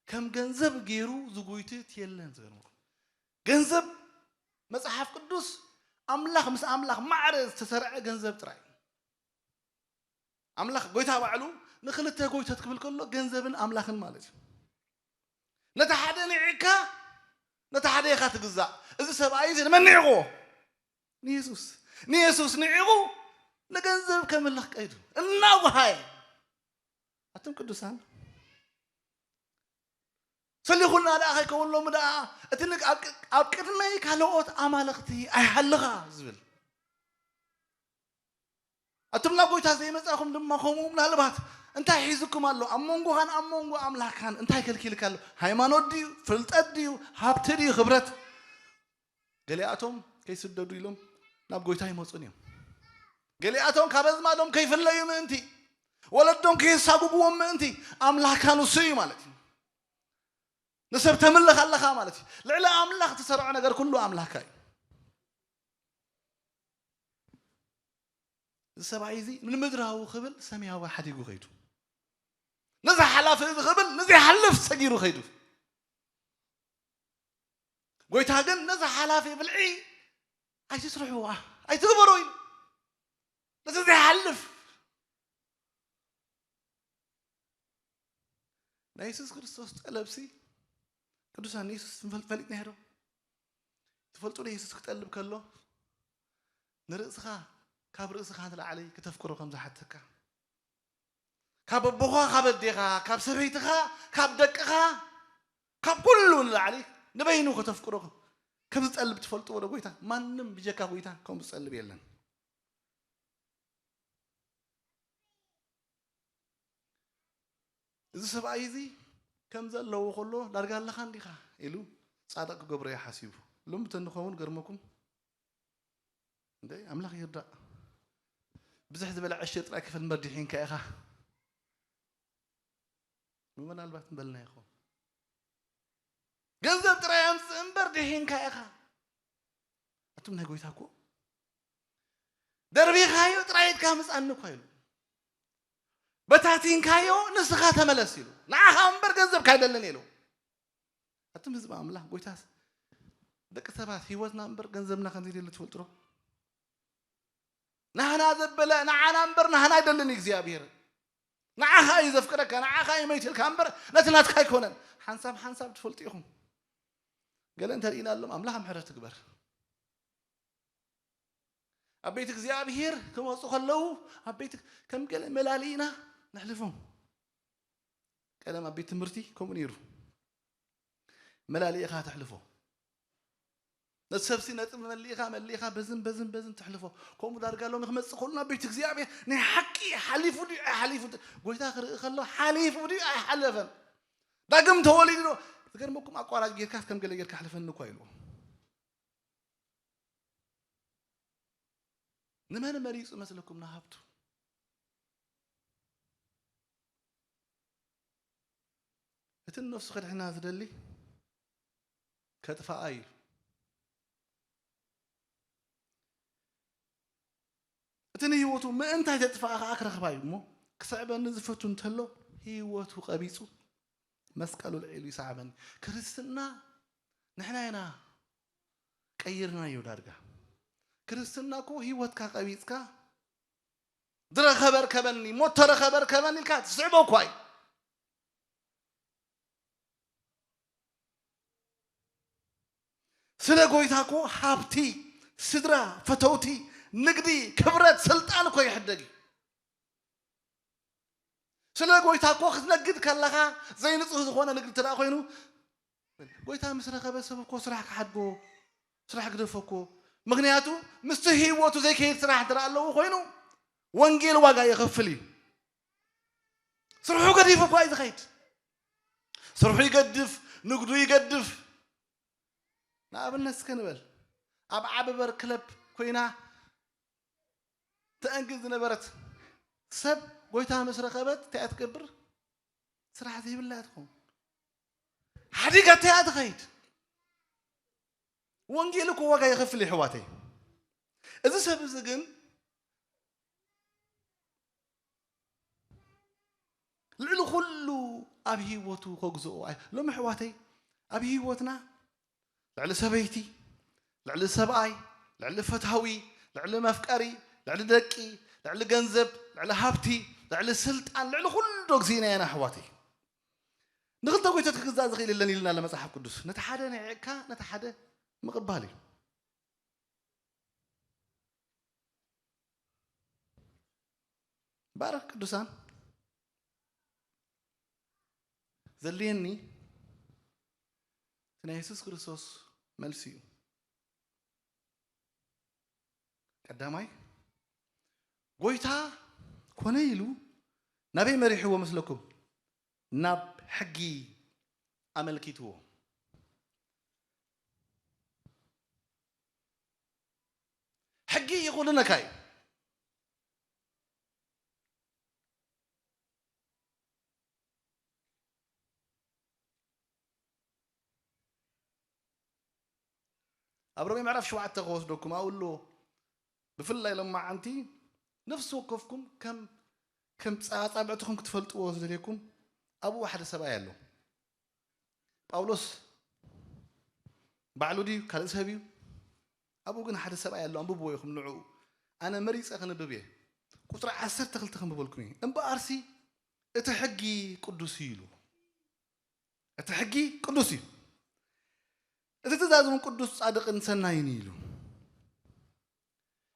ከም ገንዘብ ገይሩ ዝጎይትት የለን። ዝገርመኩም፣ ገንዘብ፣ መጽሓፍ ቅዱስ ኣምላኽ ምስ ኣምላኽ ማዕረ ዝተሰርዐ ገንዘብ ጥራይ እዩ። ኣምላኽ ጎይታ ባዕሉ ንኽልተ ጎይቶት ክብል ከሎ ገንዘብን ኣምላኽን ማለት እዩ። ነቲ ሓደ ንዒቕካ ነቲ ሓደ ኢኻ ትግዛእ። እዚ ሰብኣይ እዚ ንመን ንዒቕዎ? ንየሱስ። ንየሱስ ንዒቑ ንገንዘብ ከምልኽ ቀይዱ እናጓሃየ። ኣቱም ቅዱሳን፣ ሰሊኹና ደኣ ከይከውን ሎሚ ደኣ እቲ ንግ-፣ ኣብ ቅ-፣ ኣብ ቅድመይ ካልኦት ኣማልኽቲ ኣይሃልኻ ዝብል። ኣቱም ናብ ጎይታ ዘይመጻኹም ድማ ከምኡ ምናልባት እንታይ ሒዝኩም ኣሎ? ኣብ መንጎኻን ኣብ መንጎ ኣምላኽካን እንታይ ከልኪልካ ኣሎ? ሃይማኖት ድዩ? ፍልጠት ድዩ? ሃብቲ ድዩ? ክብረት? ገሊኣቶም ከይስደዱ ኢሎም ናብ ጎይታ ይመጹን እዮም። ገሊኣቶም ካብ ኣዝማዶም ከይፍለዩ ምእንቲ፣ ወለዶም ከየሳጉግዎም ምእንቲ ኣምላኽካ ንሱ እዩ ማለት እዩ። ንሰብ ተምልኽ ኣለኻ ማለት እዩ። ልዕሊ ኣምላኽ ትሰርዖ ነገር ኩሉ ኣምላኽካ እዩ። እዚ ሰብኣይ እዚ ንምድራዊ ክብል ሰማያዊ ሓዲጉ ከይዱ። ነዚ ሓላፊ እዚ ክብል ንዘይሓልፍ ሰጊሩ ከይዱ። ጎይታ ግን ነዚ ሓላፊ ብልዒ ኣይትስርሕዋ፣ ኣይትግበሩ ኢሉ። ነዚ ዘይሓልፍ ናይ የሱስ ክርስቶስ ጠለብሲ፣ ቅዱሳን፣ ንየሱስ ንፈል-፣ ፈሊጥና ዶ? ትፈልጡ ዶ የሱስ ክጠልብ ከሎ ንርእስኻ፣ ካብ ርእስኻ ንላዕሊ ክተፍቅሮ ከም ዝሓተካ? ካብ ኣቦኻ፣ ካብ ኣዴኻ፣ ካብ ሰበይትኻ፣ ካብ ደቅኻ፣ ካብ ኩሉ ንላዕሊ ንበይኑ ከተፍቅሮ ከም ዝጠልብ ትፈልጥዎ ዶ ጎይታ? ማንም ብጀካ ጎይታ ከምኡ ዝጠልብ የለን። እዚ ሰብኣይ እዚ ከም ዘለዎ ከሎ ዳርጋ ኣለኻ እንዲኻ ኢሉ ጻድቕ ክገብሮ እዩ ሓሲቡ። ሎሚ ተንኸውን ገርመኩም። እንደ ኣምላኽ ይርዳእ። ብዝሕ ዝበለ ዕሽር ጥራይ ክፈል እምበር ድሒንካ ኢኻ። ምናልባት ምበልና ይኸውን። ገንዘብ ጥራይ ኣምጽእ እምበር ድሒንካ ኢኻ። ኣቱም ናይ ጎይታ እኮ ደርቢኻዮ ጥራይ ኢድካ ምጻኒ እኳ ኢሉ። በታቲንካዮ ንስኻ ተመለስ ኢሉ። ንዓኻ እምበር ገንዘብካ ኣይደልን ኢሉ። ኣቱም ህዝቢ ኣምላኽ፣ ጎይታስ ደቂ ሰባት ህይወትና እምበር ገንዘብና ከም ዘይደሊ ትፈልጡ ዶ? ናህና ዘበለ ንዓና እምበር ናህና ኣይደልን እግዚኣብሔር። ንዓኻ እዩ ዘፍቅረካ፣ ንዓኻ እዩ መይትልካ እምበር ነቲ ናትካ ኣይኮነን። ሓንሳብ ሓንሳብ ትፈልጡ ኢኹም። ገለ እንተርኢና ኣሎም ኣምላኽ ምሕረት ትግበር። ኣብ ቤት እግዚኣብሔር ክመፁ ከለዉ ኣብ ቤት ከም ገለ መላልኢና ነሕልፎም። ቀደም ኣብ ቤት ትምህርቲ ከምኡ ነይሩ። መላልኢኻ ተሕልፎ። ነቲ ሰብሲ ነጥቢ መሊእኻ፣ መሊእኻ በዝን፣ በዝን፣ በዝን ተሕልፎ። ከምኡ ዳርጋ ሎሚ ክመጽእ ከሎ ናብ ቤት እግዚኣብሔር ናይ ሓቂ ሓሊፉ ድዩ ኣይሓሊፉ ድ-፣ ጎይታ ክርኢ ከሎ ሓሊፉ ድዩ ኣይሓለፈን? ዳግም ተወሊዱ ዶ? ዝገርመኩም ኣቋራጭ ጌርካስ ከም ገለ ጌርካ ሕልፈኒ እኳ ኢልዎ። ንመን መሪጹ መስለኩም ንሃብቱ? እቲ ንነፍሱ ከድሕና ዝደሊ ከጥፋኣ እዩ። እቲ ንህይወቱ ምእንታይ ተጥፋኣ ከኣ ክረኽባ እዩ እሞ፣ ክስዕበኒ ዝፈቱ እንተሎ ህይወቱ ቀቢጹ መስቀሉ ልዒሉ ይስዓበኒ። ክርስትና ንሕና ኢና ቀይርናዮ ዳርጋ። ክርስትና እኮ ህይወትካ ቀቢጽካ፣ "ዝረኸበ ርከበኒ፣ ሞት ተረኸበ ርከበኒ" ኢልካ ትስዕቦ እኳ እዩ። ስለ ጎይታ እኮ ሃብቲ፣ ስድራ፣ ፈተውቲ፣ ንግዲ፣ ክብረት፣ ስልጣን እኮ ይሕደግ እዩ። ስለ ጎይታ እኮ ክትነግድ ከለኻ ዘይንጹህ ዝኾነ ንግዲ እንተ ደኣ ኮይኑ፣ ጎይታ ምስ ረኸበ ሰብ እኮ ስራሕ ክሓድጎ፣ ስራሕ ግደፎ እኮ። ምኽንያቱ ምስቲ ህይወቱ ዘይከይድ ስራሕ እንተ ደኣ ኣለዎ ኮይኑ፣ ወንጌል ዋጋ የኸፍል እዩ። ስርሑ ገዲፉ እኳ እዩ ዝኸይድ። ስርሑ ይገድፍ፣ ንግዱ ይገድፍ። ንኣብነት እስከ ንበል፣ ኣብ ዓበበር ክለብ ኮይና ተእንግድ ዝነበረት ሰብ ጎይታ ምስ ረኸበት እንታይ እያ ትገብር? ስራሕ ዘይብላ እያ ትኸውን። ሓዲጋታ እያ ትኸይድ። ወንጌል እኮ ዋጋ ይኸፍል እዩ፣ ኣሕዋተይ። እዚ ሰብ እዚ ግን ልዕሊ ኩሉ ኣብ ህይወቱ ከግዝኦ ኣይ-፣ ሎሚ ኣሕዋተይ፣ ኣብ ህይወትና ልዕሊ ሰበይቲ፣ ልዕሊ ሰብኣይ፣ ልዕሊ ፈታዊ፣ ልዕሊ መፍቀሪ፣ ልዕሊ ደቂ፣ ልዕሊ ገንዘብ፣ ልዕሊ ሃብቲ፣ ልዕሊ ስልጣን፣ ልዕሊ ኩሉ ዶ ግዜና ኢና ኣሕዋተይ። ንኽልተ ጎይቶት ክግዛእ ዝኽእል የለን ኢልና ኣሎ መጽሓፍ ቅዱስ። ነቲ ሓደ ንዒቕካ ነቲ ሓደ ምቕባል እዩ። ባርኽ ቅዱሳን። ዘድልየኒ እቲ ናይ የሱስ ክርስቶስ መልሲ እዩ። ቀዳማይ፣ ጎይታ ኮነ ኢሉ ናበይ መሪሕዎ መስለኩም? ናብ ሕጊ ኣመልኪትዎ። ሕጊ ይኹንነካ እዩ። ኣብ ሮሜ ምዕራፍ ሸውዓተ ክወስደኩም ኣብኡ ኣሎ። ብፍላይ ሎማዓንቲ ነፍሲ ወከፍኩም ከም፣ ከም ጻ-፣ ኣጻብዕትኹም ክትፈልጥዎ ዝደልየኩም ኣብኡ ሓደ ሰብኣይ ኣሎ። ጳውሎስ ባዕሉ ድዩ ካልእ ሰብ እዩ? ኣብኡ ግን ሓደ ሰብኣይ ኣሎ፣ ኣንብብዎ ኢኹም ንዕኡ። ኣነ መሪጸ ክንብብ እየ። ቁጽሪ ዓሰርተ ክልተ ክንብበልኩም እየ። እምበኣርሲ እቲ ሕጊ ቅዱስ እዩ ኢሉ። እቲ ሕጊ ቅዱስ እዩ። እቲ ትእዛዝ እውን ቅዱስ፣ ጻድቕን ሰናይን እዩ ኢሉ።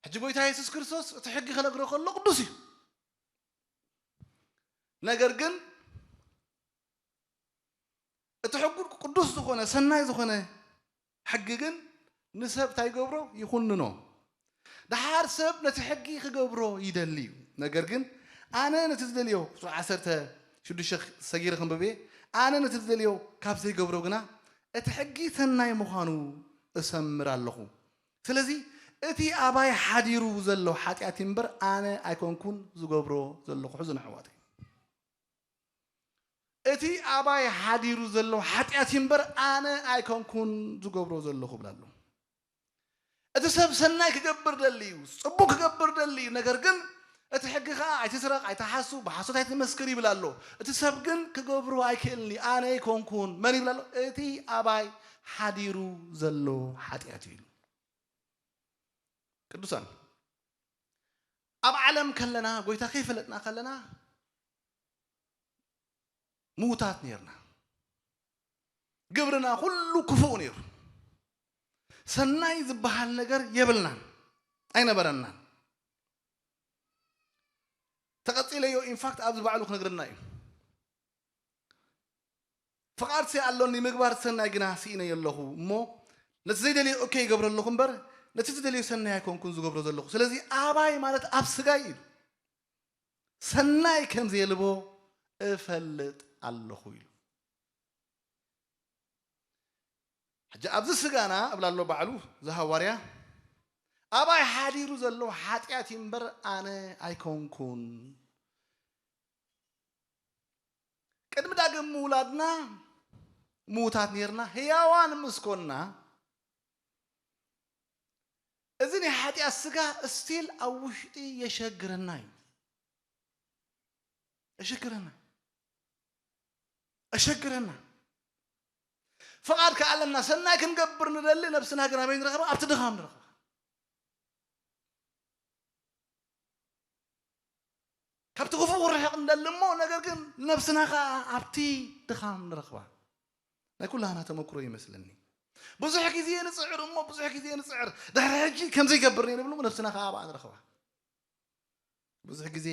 ሕጂ ጎይታ የሱስ ክርስቶስ እቲ ሕጊ ከነግሮ ከሎ ቅዱስ እዩ። ነገር ግን እቲ ሕጉ ቅዱስ ዝኾነ፣ ሰናይ ዝኾነ ሕጊ ግን ንሰብ እንታይ ይገብሮ? ይኹንኖ። ደሓር ሰብ ነቲ ሕጊ ክገብሮ ይደሊ እዩ። ነገር ግን ኣነ ነቲ ዝደልዮ፣ ቁጽሪ ዓሰርተ ሽዱሽተ ሰጊረ ክንብብ እየ። ኣነ ነቲ ዝደልዮ ካብ ዘይገብሮ ግና እቲ ሕጊ ሰናይ ምዃኑ እሰምር ኣለኹ። ስለዚ እቲ ኣባይ ሓዲሩ ዘሎ ሓጢኣት እምበር ኣነ ኣይኮንኩን ዝገብሮ ዘለኹ። ሕዙን ኣሕዋተይ፣ እቲ ኣባይ ሓዲሩ ዘሎ ሓጢኣት እምበር ኣነ ኣይኮንኩን ዝገብሮ ዘለኹ ብላ ኣሎ። እቲ ሰብ ሰናይ ክገብር ደሊ እዩ፣ ጽቡቕ ክገብር ደሊ እዩ። ነገር ግን እቲ ሕጊ ኸኣ "ኣይትስረቕ፣ ኣይትሓሱ፣ ብሓሶት ኣይትመስክር" ይብል ኣሎ። እቲ ሰብ ግን ክገብሮ ኣይክእልን እዩ። ኣነ ኣይኮንኩን መን ይብል ኣሎ? እቲ ኣባይ ሓዲሩ ዘሎ ሓጢኣት እዩ ኢሉ። ቅዱሳን፣ ኣብ ዓለም ከለና፣ ጎይታ ከይፈለጥና ከለና ምዉታት ነይርና። ግብርና ኩሉ ክፉእ ነይሩ። ሰናይ ዝበሃል ነገር የብልናን፣ ኣይነበረናን። ተቐጺለዮ፣ ኢንፋክት ኣብዚ ባዕሉ ክነግረና እዩ። ፍቓድሲ ኣሎኒ፣ ምግባር ሰናይ ግና ስኢነዮ ኣለኹ። እሞ ነቲ ዘይደልዮ እከይ ይገብሮ ኣለኹ እምበር፣ ነቲ ዝደልዮ ሰናይ ኣይኮንኩን ዝገብሮ ዘለኹ። ስለዚ ኣባይ ማለት ኣብ ስጋይ እዩ። ሰናይ ከም ዘየልቦ እፈልጥ ኣለኹ ኢሉ። ሕጂ ኣብዚ ስጋና እብላ ኣሎ ባዕሉ እዚ ሃዋርያ፣ ኣባይ ሓዲሩ ዘሎ ሓጢኣት እዩ እምበር ኣነ ኣይኮንኩን። ቅድሚ ዳግም ምውላድና ምዉታት ነርና፣ ህያዋን ምስ ኮንና፣ እዚ ናይ ሓጢኣት ስጋ እስቲል ኣብ ውሽጢ የሸግረና እዩ። የሸግረና። የሸግረና። ፍቓድ ከኣ ኣለና፣ ሰናይ ክንገብር ንደሊ፣ ነብስና ግን ኣበይ ንረኽባ? ኣብቲ ድኻም ንረኽባ። ካብቲ ክፉእ ክርሕቕ ንደሊ እሞ፣ ነገር ግን ነብስና ከኣ ኣብቲ ድኻም ንረኽባ። ናይ ኩላህና ተመክሮ ይመስለኒ። ብዙሕ ግዜ ንጽዕር እሞ፣ ብዙሕ ግዜ ንጽዕር። ድሕሪ ሕጂ ከምዚ ይገብር ነይረ ንብል እሞ፣ ነብስና ከኣ ኣብኣ ንረኽባ። ብዙሕ ግዜ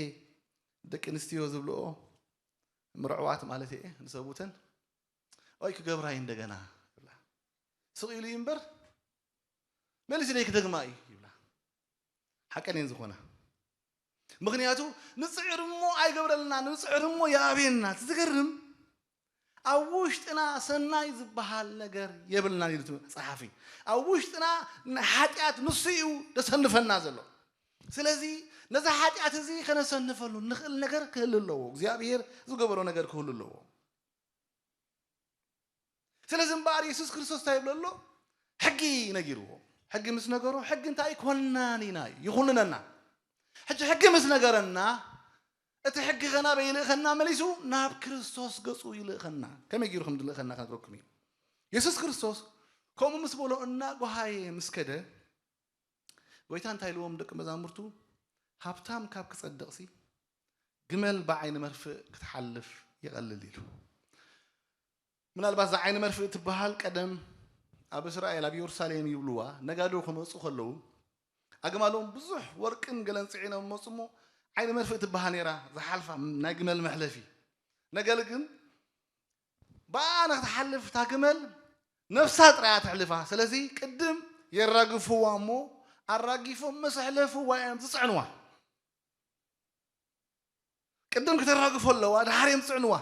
ደቂ ኣንስትዮ ዝብልኦ፣ ምርዕዋት ማለት እየ፣ ንሰቡተን፣ "ኦይ ክገብራ እዩ እንደገና" ይብላ። ስቕ ኢሉ እዩ እምበር፣ መሊሱ ደይ ክደግማ እዩ ይብላ። ሓቀን እየን ዝኾና። ምኽንያቱ ንጽዕር እሞ ኣይገብረልና፣ ንጽዕር እሞ ይኣብየና። እቲ ዝገርም፣ ኣብ ውሽጥና ሰናይ ዝበሃል ነገር የብልናን ኢሉ እቲ ጸሓፊ። ኣብ ውሽጥና ንሓጢኣት ንሱ እዩ ደሰንፈና ዘሎ። ስለዚ ነዚ ሓጢኣት እዚ ከነሰንፈሉ ንኽእል ነገር ክህሉ ኣለዎ። እግዚኣብሔር ዝገበሮ ነገር ክህሉ ኣለዎ። ስለዚ እምበኣር የሱስ ክርስቶስ እንታይ ይብሎ ኣሎ? ሕጊ ነጊርዎ። ሕጊ ምስ ነገሮ፣ ሕጊ እንታይ ኮናኒና እዩ፣ ይኹንነና። ሕጂ ሕጊ ምስ ነገረና፣ እቲ ሕጊ ከ ናበይ ይልእኸና መሊሱ? ናብ ክርስቶስ ገጹ ይልእኸና። ከመይ ገይሩ ከም ዝልእኸና ክነግረኩም እዩ። የሱስ ክርስቶስ ከምኡ ምስ በሎ እናጓሃየ ምስ ከደ፣ ጎይታ እንታይ ኢልዎም ደቂ መዛሙርቱ? "ሃብታም ካብ ክጸድቕሲ፣ ግመል ብዓይኒ መርፍእ ክትሓልፍ ይቐልል" ኢሉ። ምናልባት እዛ ዓይኒ መርፍእ ትበሃል ቀደም ኣብ እስራኤል፣ ኣብ ኢየሩሳሌም ይብልዋ፣ ነጋዶ ክመጹ ከለዉ፣ ኣግማሎም ብዙሕ ወርቅን ገለን ጽዒኖም መጹ እሞ፣ ዓይኒ መርፍእ ትበሃል ነይራ፣ ዝሓልፋ ናይ ግመል መሕለፊ። ነገር ግን፣ ብኣ ንክትሓልፍ እታ ግመል ነፍሳ ጥራያ ትሕልፋ። ስለዚ ቅድም የራግፍዋ እሞ፣ ኣራጊፎም ምስ ኣሕለፍዋ እዮም ዝጽዕንዋ። ቅድም ክተራግፎ ኣለዋ፣ ድሓር እዮም ዝጽዕንዋ።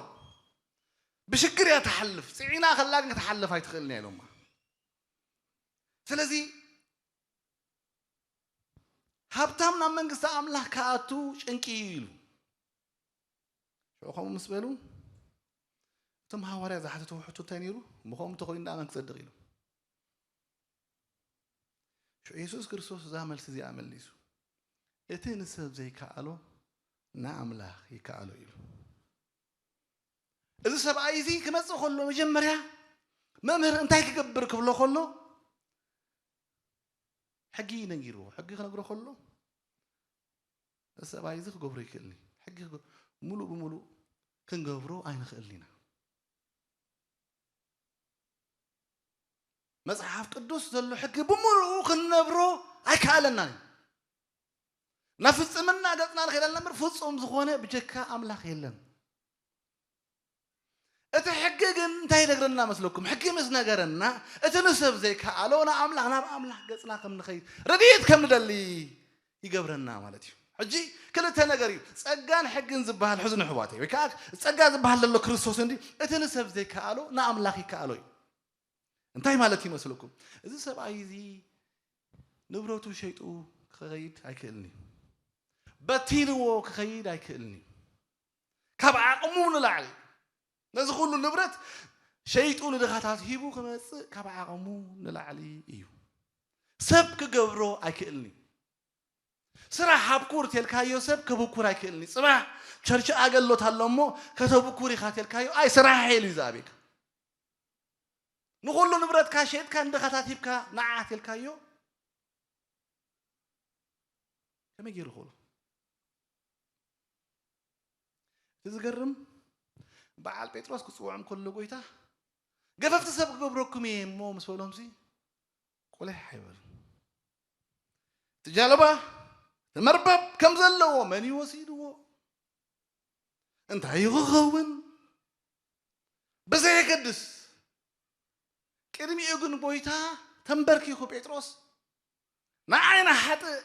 ብሽግር እያ ትሓልፍ፣ ጽዒና ከላ ግን ክትሓልፍ ኣይትኽእልን እያ ኢሎማ። ስለዚ ሃብታም ናብ መንግስቲ ኣምላኽ ክኣቱ ጭንቂ እዩ ኢሉ። ሽዑ ከምኡ ምስ በሉ፣ እቶም ሃዋርያ ዝሓተትዎ ሕቶ እንታይ ነይሩ? እሞ ከምኡ እንተኾይኑ ደኣ መን ክጸድቕ ኢሉ? ሽዑ የሱስ ክርስቶስ እዛ መልሲ እዚኣ መሊሱ፣ "እቲ ንሰብ ዘይከኣሎ ንኣምላኽ ይከኣሎ" ኢሉ። እዚ ሰብኣይ እዚ ክመጽእ ከሎ መጀመርያ መምህር እንታይ ክገብር ክብሎ ከሎ ሕጊ ነጊርዎ። ሕጊ ክነግሮ ከሎ እዚ ሰብኣይ እዚ ክገብሮ ይክእልኒ። ሕጊ ክገ-፣ ሙሉእ ብሙሉእ ክንገብሮ ኣይንኽእልን ኢና። መጽሓፍ ቅዱስ ዘሎ ሕጊ ብምሉኡ ክንነብሮ ኣይከኣለናን እዩ። ናብ ፍጽምና ገጽና ንኸይድ ኣለና እምበር ፍጹም ዝኾነ ብጀካ ኣምላኽ የለን። እቲ ሕጊ ግን እንታይ ይነግረና መስለኩም? ሕጊ ምስ ነገረና እቲ ንሰብ ዘይከኣሎ ንኣምላኽ፣ ናብ ኣምላኽ ገጽና ከም ንኸይድ ረድኤት ከም ንደሊ ይገብረና ማለት እዩ። ሕጂ ክልተ ነገር እዩ ጸጋን ሕግን ዝበሃል። ሕዚ ንሕዋተይ ወይ ከዓ ጸጋ ዝበሃል ዘሎ ክርስቶስ እንዲ እቲ ንሰብ ዘይከኣሎ ንኣምላኽ ይከኣሎ እዩ። እንታይ ማለት ይመስለኩም? እዚ ሰብኣይ እዚ ንብረቱ ሸይጡ ክኸይድ ኣይክእልን እዩ። በቲንዎ ክኸይድ ኣይክእልን እዩ። ካብ ዓቕሙ ንላዕሊ ነዚ ኩሉ ንብረት ሸይጡ ንድኻታት ሂቡ ክመጽእ ካብ ዓቕሙ ንላዕሊ እዩ። ሰብ ክገብሮ ኣይክእልን እዩ። ስራሕ ሃብኩር ተልካዮ ሰብ ከብኩር ኣይክእልን እዩ። ጽባሕ ቸርች ኣገልግሎት ኣሎ እሞ ከተብኩር ኢኻ ተልካዮ ኣይ ስራሕ ኢሉ እዩ ዝኣብየካ። ንኹሉ ንብረትካ ሸይጥካ ንድኻታት ሂብካ ንዓ ተልካዮ ከመይ ገይሩ ክብሎ? እቲ ዝገርም በዓል ጴጥሮስ ክጽውዖም ከሎ ጎይታ ገፈፍቲ ሰብ ክገብረኩም እየ እሞ ምስ በሎምሲ ቁሊሕ ኣይበሉ። እቲ ጃለባ እቲ መርበብ ከም ዘለዎ መን እዩ ወሲድዎ? እንታይ እዩ ክኸውን? ብዘየገድስ ቅድሚኡ ግን ጎይታ ተንበርኪኹ ጴጥሮስ ንዓይ ንሓጥእ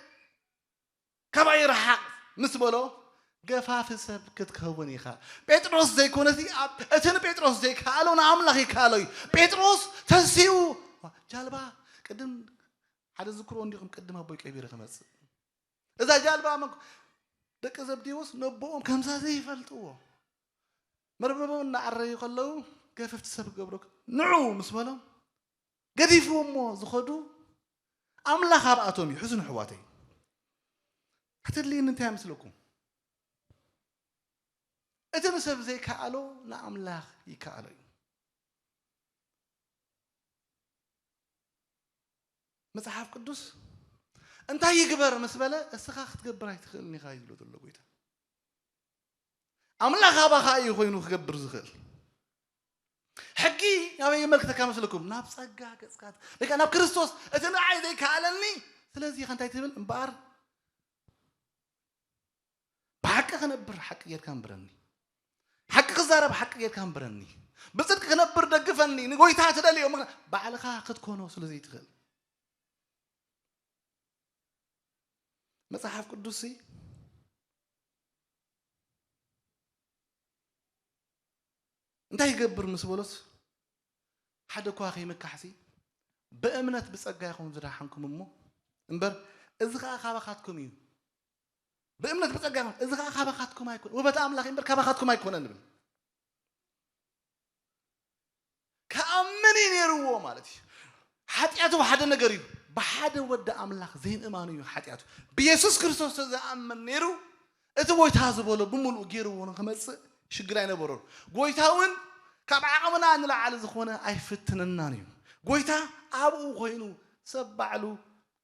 ካባይ ርሓቕ ምስ በሎ ገፋፊ ሰብ ክትከውን ኢኻ። ጴጥሮስ ዘይኮነሲ ኣብ እቲ ንጴጥሮስ ዘይከኣሎ ንኣምላኽ ይከኣሎ እዩ። ጴጥሮስ ተንሲኡ ጃልባ ቅድም ሓደ ዝክሮ እንዲኹም ቅድም ኣቦይ ቀቢረ ክመጽእ እዛ ጃልባ መን ደቂ ዘብዴዎስ ነቦኦም ከምዛ ዘይፈልጥዎ መርበቦም እናዓረዩ ከለዉ ገፈፍቲ ሰብ ክገብረኩም ንዑ ምስ በሎም፣ ገዲፍዎሞ ዝኸዱ ኣምላኽ ኣብኣቶም እዩ። ሕዝኑ ኣሕዋተይ፣ ሕትልይኒ እንታይ ይመስለኩም? እቲ ንሰብ ዘይከኣሎ ንኣምላኽ ይከኣሎ እዩ። መጽሓፍ ቅዱስ እንታይ ይግበር ምስ በለ፣ እስኻ ክትገብር ኣይትኽእልን ኢኻ እዩ ዝብሎ ዘሎ ጎይታ። ኣምላኽ ኣባኻ እዩ ኮይኑ ክገብር ዝኽእል። ሕጊ ናበይ የመልክተካ መስለኩም? ናብ ጸጋ ገጽካ፣ ወይ ከኣ ናብ ክርስቶስ፣ እቲ ንዓይ ዘይከኣለኒ። ስለዚ ኢኻ እንታይ ትብል? እምበኣር ብሓቂ ክነብር ሓቂ ጌርካ እንብረኒ፣ ሓቂ ክዛረብ ሓቂ ጌርካ እንብረኒ፣ ብጽድቂ ክነብር ደግፈኒ፣ ንጎይታ ትደልዮ፣ ምኽንያት ባዕልኻ ክትኮኖ ስለ ዘይትኽእል። መጽሓፍ ቅዱስ ሲ እንታይ ይገብር ምስ በሎስ፣ ሓደ እኳ ከይምካሕሲ ብእምነት ብጸጋ ኢኹም ዝደሓንኩም እሞ፣ እምበር እዚ ኸኣ ካባኻትኩም እዩ። ብእምነት ብጸጋ ይኹን፣ እዚ ኸኣ ካባኻትኩም ኣይኮን፣ ውበተ ኣምላኽ እምበር ካባኻትኩም ኣይኮነን ንብል። ክኣምን እዩ ነይርዎ ማለት እዩ። ሓጢኣቱ ሓደ ነገር እዩ። ብሓደ ወዲ ኣምላኽ ዘይምእማኑ እዩ ሓጢኣቱ። ብየሱስ ክርስቶስ ተዝኣምን ነይሩ፣ እቲ ጎይታ ዝበሎ ብምሉኡ ገይርዎ ንክመጽእ ሽግር ኣይነበሮን። ጎይታ እውን ካብ ዓቕምና ንላዕሊ ዝኾነ ኣይፍትነናን እዩ። ጎይታ ኣብኡ ኮይኑ ሰብ ባዕሉ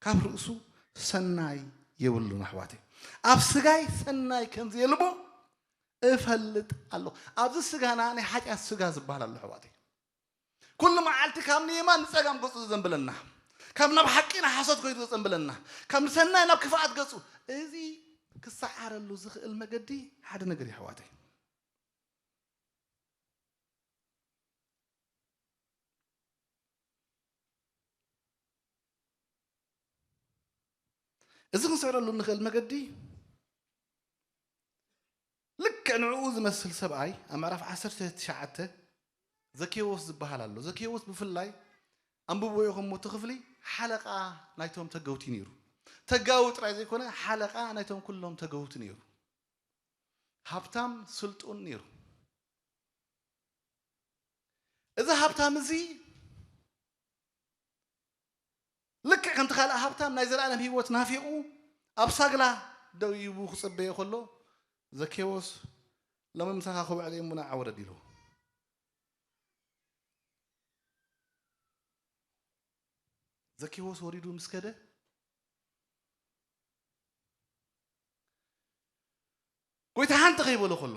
ካብ ርእሱ ሰናይ የብሉን ኣሕዋተይ። ኣብ ስጋይ ሰናይ ከም ዘየልቦ እፈልጥ ኣለኹ። ኣብዚ ስጋና ናይ ሓጢኣት ስጋ ዝበሃል ኣሎ ኣሕዋተይ። ኩሉ መዓልቲ ካብ ንየማን ንጸጋም ገጹ ዘንብለና፣ ካብ ናብ ሓቂ ንሓሶት ኮይኑ ዘጸንብለና፣ ካብ ንሰናይ ናብ ክፍኣት ገጹ፣ እዚ ክሰዓረሉ ዝኽእል መገዲ ሓደ ነገር እዩ ኣሕዋተይ። እዚ ክንስዕረሉ እንኽእል መገዲ ልክዕ ንዕኡ ዝመስል ሰብኣይ ኣብ ምዕራፍ ዓሰርተ ትሽዓተ ዘኬዎስ ዝበሃል ኣሎ። ዘኬዎስ ብፍላይ ኣንብብዎ ኢኹም እቲ ክፍሊ ሓለቓ ናይቶም ተገውቲ ነይሩ። ተጋዊ ጥራይ ዘይኮነ ሓለቓ ናይቶም ኩሎም ተገውቲ ነይሩ። ሃብታም ስልጡን ነይሩ። እዚ ሃብታም እዚ ልክዕ ከምቲ ካልእ ሃብታም ናይ ዘለኣለም ህይወት ናፊቑ ኣብ ሳግላ ደው ኢሉ ክጽበዮ ከሎ፣ ዘኬዎስ፣ "ሎሚ ምሳኻ ክውዕል እየ እሞ ንዓ ውረድ" ኢልዎ። ዘኬዎስ ወሪዱ ምስ ከደ፣ ጎይታ ሓንቲ ከይበሎ ከሎ፣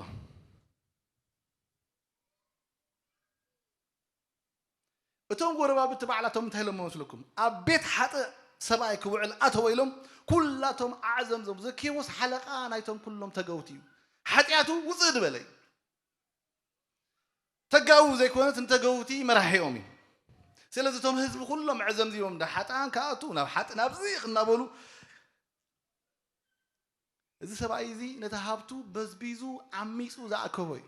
እቶም ጎረባብቲ ባዕላቶም እንታይ ኢሎም መስለኩም? "ኣብ ቤት ሓጥእ ሰብኣይ ክውዕል ኣተወ" ኢሎም ኩላቶም ኣዕዘምዘሙ። ዘኬዎስ ሓለቓ ናይቶም ኩሎም ተገውቲ እዩ። ሓጢኣቱ ውፅእ ዝበለ እዩ። ተጋዊ ዘይኮነስ ንተገውቲ መራሒኦም እዩ። ስለዚ እቶም ህዝቢ ኩሎም ዕዘምዚሞም፣ እንዳ ሓጥኣን ክኣቱ፣ ናብ ሓጥእ ናብዚ እናበሉ፣ እዚ ሰብኣይ እዚ ነቲ ሃብቱ በዝቢዙ ዓሚጹ ዝኣከቦ እዩ።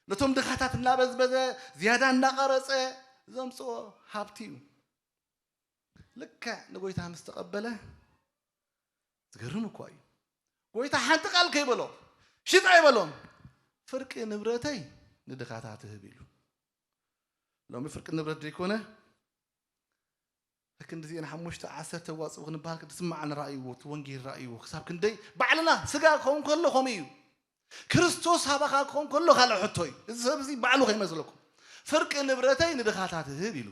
ነቶም ድኻታት እናበዝበዘ፣ ዝያዳ እናቐረጸ ዘምጽኦ ሃብቲ እዩ። ልክዕ ንጎይታ ምስ ተቐበለ፣ ዝገርም እኳ እዩ። ጎይታ ሓንቲ ቃል ከይበሎ፣ ሽጥ ኣይበሎን። "ፍርቂ ንብረተይ ንድኻታት እህብ" ኢሉ። ሎሚ ፍርቂ ንብረት ዘይኮነ፣ ክንዲዚኤን ሓሙሽተ ዓሰርተ ዋጽኡ ክንበሃል፣ ክትስማዕ ንራእይዎ፣ እቲ ወንጌል ራእይዎ። ክሳብ ክንደይ ባዕልና ስጋ ክኸውን ከሎ ከምኡ እዩ። ክርስቶስ ሳባኻ ክኾን ከሎ ካልእ ሕቶ እዩ። እዚ ሰብ እዚ ባዕሉ ከይመስለኩም። "ፍርቂ ንብረተይ ንድኻታት እህብ" ኢሉ።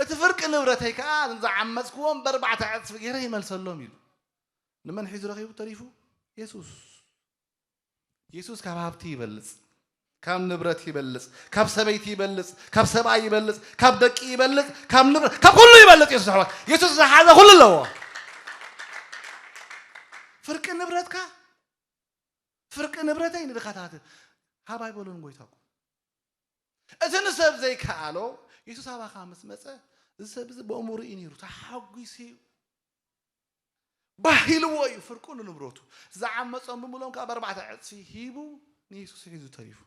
"እቲ ፍርቂ ንብረተይ ከኣ ንዝዓመጽክዎም ብኣርባዕተ ዕጽፊ ገይረ ይመልሰሎም" ኢሉ። ንመን ሒዙ ረኺቡ ተሪፉ? የሱስ። የሱስ ካብ ሃብቲ ይበልጽ፣ ካብ ንብረት ይበልጽ፣ ካብ ሰበይቲ ይበልጽ፣ ካብ ሰብኣይ ይበልጽ፣ ካብ ደቂ ይበልጽ፣ ካብ ንብረት፣ ካብ ኩሉ ይበልጽ። የሱስ ኣሕዋት፣ የሱስ ዝሓዘ ኩሉ ኣለዎ። ፍርቂ ንብረትካ፣ ፍርቂ ንብረተይ ንድኻታት ሃብ ኣይበሎን ጎይታ እኮ። እቲ ንሰብ ዘይከኣሎ የሱስ ኣባኻ ምስ መጸ፣ እዚ ሰብ እዚ ብእምሩ እዩ ነይሩ፣ ተሓጒሱ እዩ። ባህ ኢልዎ እዩ ፍርቁ ንንብረቱ። ዝዓመጾም ብምሎም ከኣ ብኣርባዕተ ዕጽፊ ሂቡ ንየሱስ ሒዙ ተሪፉ።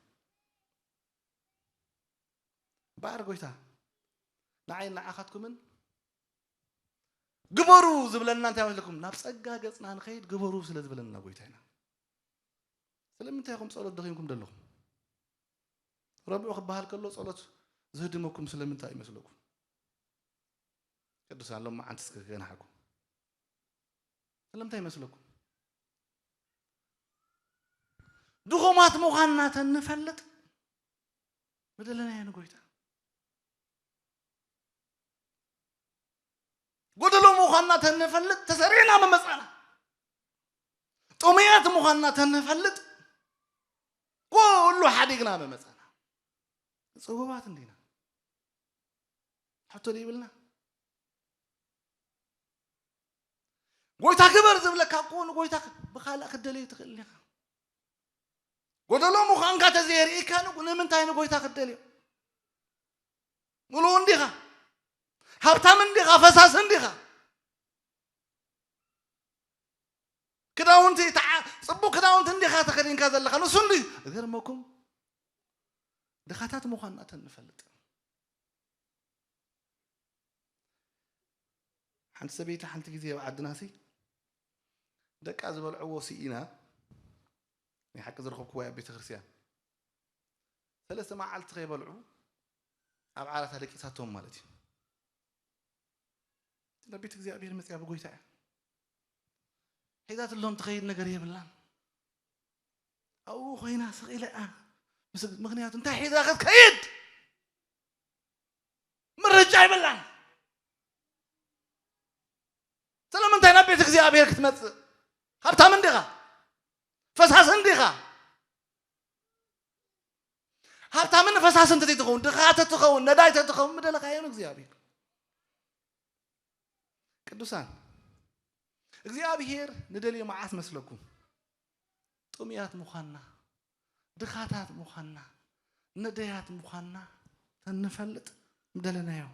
እምበኣር ጎይታ ንዓይን ንዓኻትኩምን ግበሩ ዝብለና እንታይ መስለኩም? ናብ ጸጋ ገጽና ንኸይድ ግበሩ ስለ ዝበለና ጎይታ ኢና። ስለምንታይ ኢኹም ጸሎት ደኺምኩም ዘለኹም? ረብዑ ክበሃል ከሎ ጸሎት ዝህድመኩም ስለምንታይ ይመስለኩም? ቅዱሳን ሎም መዓንቲ እስከ ክገናሕኩም። ስለምንታይ ይመስለኩም? ድኹማት ምዃንና ተንፈልጥ፣ ምደለናዮ ንጎይታ። ጎደሎ ምዃንና ተንፈልጥ፣ ተሰሪዕና መመጻና። ጥሙያት ምዃንና ተንፈልጥ፣ ኩሉ ሓዲግና መመጻና። ጽጉባት እንዲና። ሕቶ ይብልና። ጎይታ ግበር ዝብለካ እኮ ንጎይታ ብኻልእ ክትደልዮ ትኽእል ኢኻ። ጎደሎ ምዃንካ ተዘየርእካ ንጉ-፣ ንምንታይ ንጎይታ ክትደልዮ? ምሉእ እንዲኻ፣ ሃብታም እንዲኻ፣ ፈሳስ እንዲኻ፣ ክዳውንቲ ተዓ-፣ ጽቡቕ ክዳውንቲ እንዲኻ ተኸዲንካ ዘለኻ፣ ንሱ እንዲ ዝገርመኩም፣ ድኻታት ምዃንና ተንፈልጥ። ሓንቲ ሰበይቲ ሓንቲ ግዜ ኣብ ዓድናሲ ደቃ ዝበልዕዎ ስኢና፣ ናይ ሓቂ ዝረኸብክዎ ኣብ ቤተ ክርስቲያን ሰለስተ መዓልቲ ከይበልዑ ኣብ ዓራታ ደቂሳቶም ማለት እዩ። ናብ ቤት እግዚኣብሔር መጽያ ብጎይታ እያ ሒዛትሎም ትኸይድ ነገር የብላን። ኣብኡ ኮይና ስቕ ኢላ እያ። ምስ-፣ ምኽንያቱ እንታይ ሒዛ ክትከይድ ምርጫ የብላን። ስለምንታይ ናብ ቤት እግዚኣብሔር ክትመጽእ? ሃብታም እንዲኻ፣ ፈሳስ እንዲኻ። ሃብታምን ፈሳስን ተትኸውን፣ ድኻ ተትኸውን፣ ነዳይ ተትኸውን፣ ምደለኻዮ ንእግዚኣብሔር። ቅዱሳን፣ እግዚኣብሔር ንደልዮ መዓስ መስለኩም? ጥሙያት ምዃንና፣ ድኻታት ምዃንና፣ ነዳያት ምዃንና ተንፈልጥ ምደለናዮ።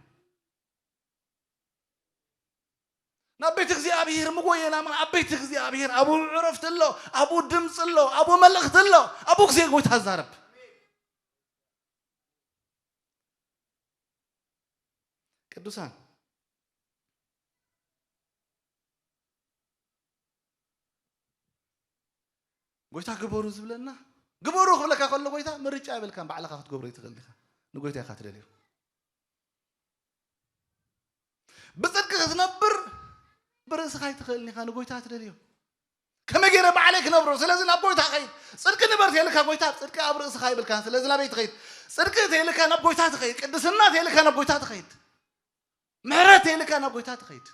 ናብ ቤት እግዚኣብሔር ምጎየና፣ ምን ኣብ ቤት እግዚኣብሔር ኣብኡ ዕረፍቲ ኣሎ፣ ኣብኡ ድምፂ ኣሎ፣ ኣብኡ መልእኽቲ ኣሎ፣ ኣብኡ ግዜ ጎይታ ዛረብ። ቅዱሳን፣ ጎይታ ግበሩ ዝብለና፣ ግበሩ ክብለካ ከሎ ጎይታ ምርጫ የብልካን፣ ባዕልኻ ክትገብሮ ይትኽእል ኢኻ። ንጎይታ ኢኻ ትደልዮ። ብጽድቂ ክትነብር ብርእስኻ ኣይትኽእልን ኢኻ፣ ንጎይታ ትደልዮ። ከመይ ገይረ ባዕለይ ክነብሮ? ስለዚ ናብ ጎይታ ኸይድ። ጽድቂ ንበር ተይልካ ጎይታ፣ ጽድቂ ኣብ ርእስኻ ይብልካን። ስለዚ ናበይ ትኸይድ? ጽድቂ ተይልካ ናብ ጎይታ ትኸይድ። ቅድስና ተይልካ ናብ ጎይታ ትኸይድ። ምሕረት ተይልካ ናብ ጎይታ ትኸይድ።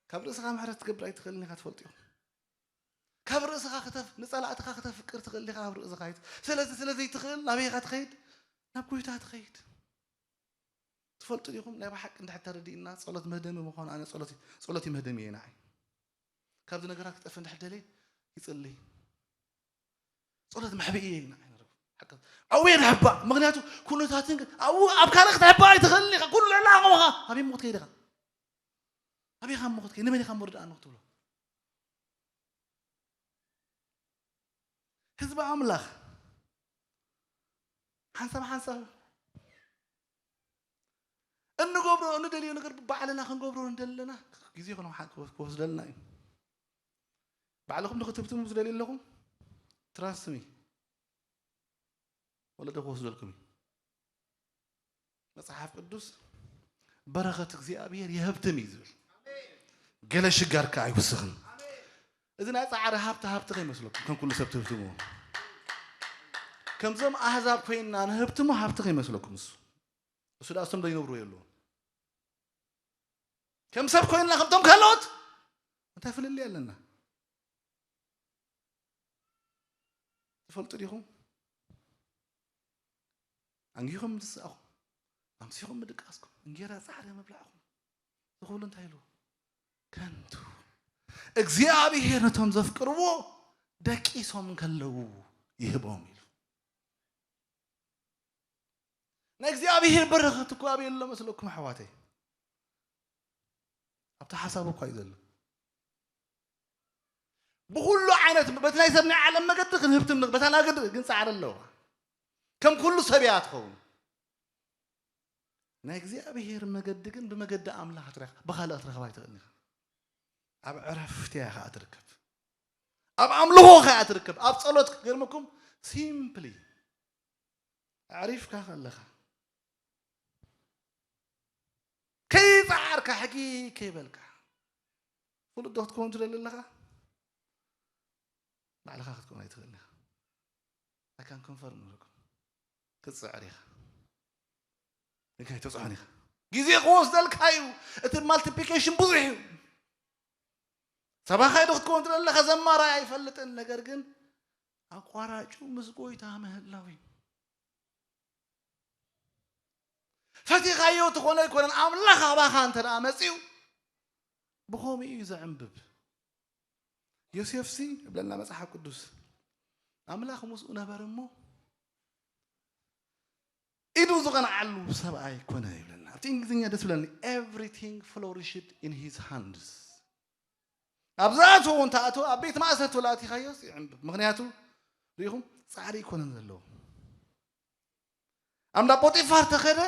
ካብ ርእስኻ ምሕረት ትገብር ኣይትኽእልን ኢኻ፣ ትፈልጡ ኢኹም። ካብ ርእስኻ ክተፍ-፣ ንጸላእትኻ ክተፍቅር ትኽእል ኢኻ፣ ካብ ርእስኻ ኣይት-፣ ስለዚ ስለ ዘይትኽእል ናበይ ኢኻ ትኸይድ? ናብ ጎይታ ትኸይድ። ትፈልጡ ዲኹም? ናይ ብሓቂ እንድሕር ተረዲእና ጸሎት መህደሚ ምዃኑ፣ ኣነ ጸሎት፣ ጸሎት መህደሚ እየ ንዓይ። ካብዚ ነገራት ክጠፍእ እንድሕር ደልየ ይጽልይ። ጸሎት መሕብኢ እየ ኢልና ኣይንረብ። ሓቂ ኣብኡ እየ ዝሕባእ። ምኽንያቱ ኩነታትን ኣብኡ ኣብ ካልእ ክትሕባእ ኣይትኽእልን ኢኻ። ኩሉ ልዕሊ ዓቕምኻ። ኣበይ እሞ ክትከይድ ኢኻ? ኣበይ ኢኻ እሞ ክትከይድ? ንመን ኢኻ እሞ ርድኣኒ ክትብሎ? ህዝቢ ኣምላኽ ሓንሳብ ሓንሳብ እንገብሮ፣ እንደልዮ ነገር ብባዕልና ክንገብሮ እንደለና ግዜ ክኖ-፣ ክወስደልና እዩ። ባዕልኹም ዶ ክትህብትሙ ዝደልዩ ኣለኹም? ትራስሚ ወለዶ ክወስደልኩም እዩ። መጽሓፍ ቅዱስ በረኸት እግዚኣብሔር የህብትም እዩ ዝብል። ገለ ሽጋር ከኣ ኣይውስኽን። እዚ ናይ ጻዕሪ ሃብቲ ሃብቲ ከይመስለኩም፣ ከም ኩሉ ሰብ ትህብትምዎ። ከምዞም ኣህዛብ ኮይንና ንህብትሞ ሃብቲ ከይመስለኩም። እሱ፣ እሱ ደኣ እሶም ዶ ይነብሩ የለውን። ከም ሰብ ኮይንና ከምቶም ካልኦት እንታይ ፍልልይ ኣለና? ትፈልጡ ዲኹም? ኣንጊኹም ምትሳእኹም፣ ኣምሲኹም ምድቃስኩም፣ እንጌራ ጻዕሪ ምብላዕኹም፣ እዚ ኩሉ እንታይ ኢሉ? ከንቱ። እግዚኣብሔር ነቶም ዘፍቅርዎ ደቂሶም እንከለዉ ይህቦም ኢሉ። ናይ እግዚኣብሔር በረኸት እኮ ኣበይ ኣሎ መስለኩም ኣሕዋተይ? ኣብቲ ሓሳብ እኳ እዩ ዘሎ። ብኹሉ ዓይነት፣ በቲ ናይ ሰብ ናይ ዓለም መገዲ ክንህብትም ንኽ-፣ በታ ናይ ገዲ ግን ጻዕሪ ኣለዋ። ከም ኩሉ ሰብ እያ ትኸውን። ናይ እግዚኣብሔር መገዲ ግን ብመገዲ ኣምላኽ ትረኽ-፣ ብኻልእ ክትረኽባ ኣይትኽእልን ኢኻ። ኣብ ዕረፍቲ እያ ኸኣ ትርከብ። ኣብ ኣምልኾ ኸኣ ትርከብ። ኣብ ጸሎት ክገርመኩም ሲምፕሊ ኣዕሪፍካ ከለኻ፣ ከይጸዓርካ፣ ሕጊ ከይበልካ፣ ፍሉጥ ዶ ክትከውን ትደሊ ኣለኻ? ባዕልኻ ክትከውን ኣይትኽእልን ኢኻ። I can confirm ንብለኩም። ክትጽዕር ኢኻ። ግን ኣይትብጽሖን ኢኻ። ግዜ ክወስደልካ እዩ። እቲ ማልቲፕሊኬሽን ብዙሕ እዩ። ሰባኻይ ዶ ክትከውን ትደሊ ኣለኻ? ዘማራይ ኣይፈልጥን። ነገር ግን ኣቋራጩ ምስ ጎይታ ምህላው እዩ። ፈቲኻዮ ትኾነ ኣይኮነን፣ ኣምላኽ ኣባኻ እንተ ደኣ መጺኡ፣ ብኸምኡ እዩ ዘዕንብብ። ዮሴፍሲ ይብለና መጽሓፍ ቅዱስ፣ ኣምላኽ ምስኡ ነበር እሞ፣ ኢዱ ዝቐንዓሉ ሰብኣይ ኮነ ይብለና። ኣብቲ እንግሊዝኛ ደስ ብለኒ፣ "Everything flourished in his hands." ኣብ ዝኣተዎ እንተ ኣተወ፣ ኣብ ቤት ማእሰርቲ ወላ ኣቲኻዮስ ይዕንብብ። ምኽንያቱ፣ ርኢኹም፣ ጻዕሪ ኣይኮነን ዘለዎ። ኣብ እንዳ ጶጢፋር ተኸደ፣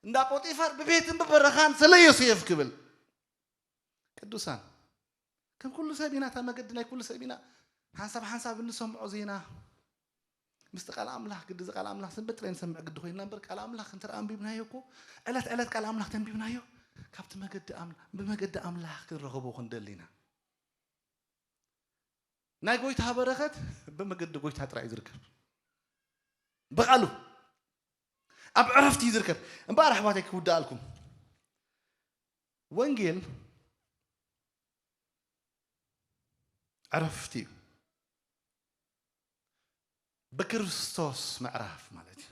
እንዳ ጶጢፋር ብቤትን ብበረኻን ስለ ዮሴፍ ክብል። ቅዱሳን፣ ከም ኩሉ ሰብ ኢና፣ እታ መገዲ ናይ ኩሉ ሰብ ኢና። ሓንሳብ ሓንሳብ እንሰምዖ ዜና፣ ምስቲ ቃል ኣምላኽ ግዲ፣ እዚ ቃል ኣምላኽ ሰንበት ጥራይ ንሰምዕ ግዲ ኮይንና እምበር፣ ቃል ኣምላኽ እንተ ደኣ ኣንቢብናዮ እኮ፣ ዕለት ዕለት ቃል ኣምላኽ ተንቢብናዮ፣ ካብቲ መገዲ ኣም-፣ ብመገዲ ኣምላኽ ክንረኽቦ ክንደሊ ኢና። ናይ ጎይታ በረኸት ብመገዲ ጎይታ ጥራይ እዩ ዝርከብ። ብቓሉ ኣብ ዕረፍቲ እዩ ዝርከብ። እምበኣር ኣሕዋተይ ክውድኣልኩም፣ ወንጌል ዕረፍቲ እዩ። ብክርስቶስ ምዕራፍ ማለት እዩ።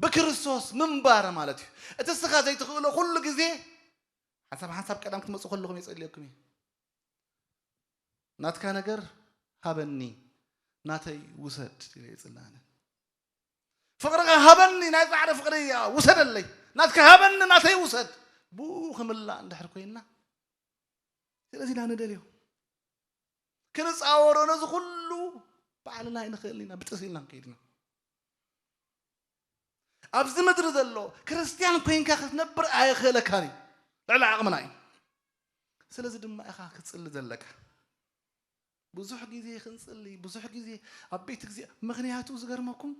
ብክርስቶስ ምንባር ማለት እዩ። እቲ እስኻ ዘይትኽእሎ ኩሉ ግዜ ሓንሳብ ሓንሳብ ቀዳም ክትመጹ ከለኹም የጸልየኩም እዩ። ናትካ ነገር ሃበኒ፣ ናተይ ውሰድ ኢለ ይጽሊ ኣነ። ፍቕርኻ ሃበኒ፣ ናይ ጻዕሪ ፍቕሪ እያ፣ ውሰደለይ። ናትካ ሃበኒ፣ ናተይ ውሰድ። ብኡ ክምላእ እንድሕር ኮይንና፣ ስለዚ ኢና ንደልዮ። ክንጻወሮ ነዚ ኩሉ ባዕልና ኣይንኽእልን ኢና፣ ብጥስ ኢልና ክንከይድ ኢና። ኣብዚ ምድሪ ዘሎ ክርስትያን ኮይንካ ክትነብር ኣየኽእለካን እዩ። ልዕሊ ዓቕምና እዩ። ስለዚ ድማ ኢኻ ክትጽሊ ዘለካ። ብዙሕ ግዜ ክንጽሊ፣ ብዙሕ ግዜ ኣብ ቤት እግዚኣብሔር፣ ምኽንያቱ ዝገርመኩም፣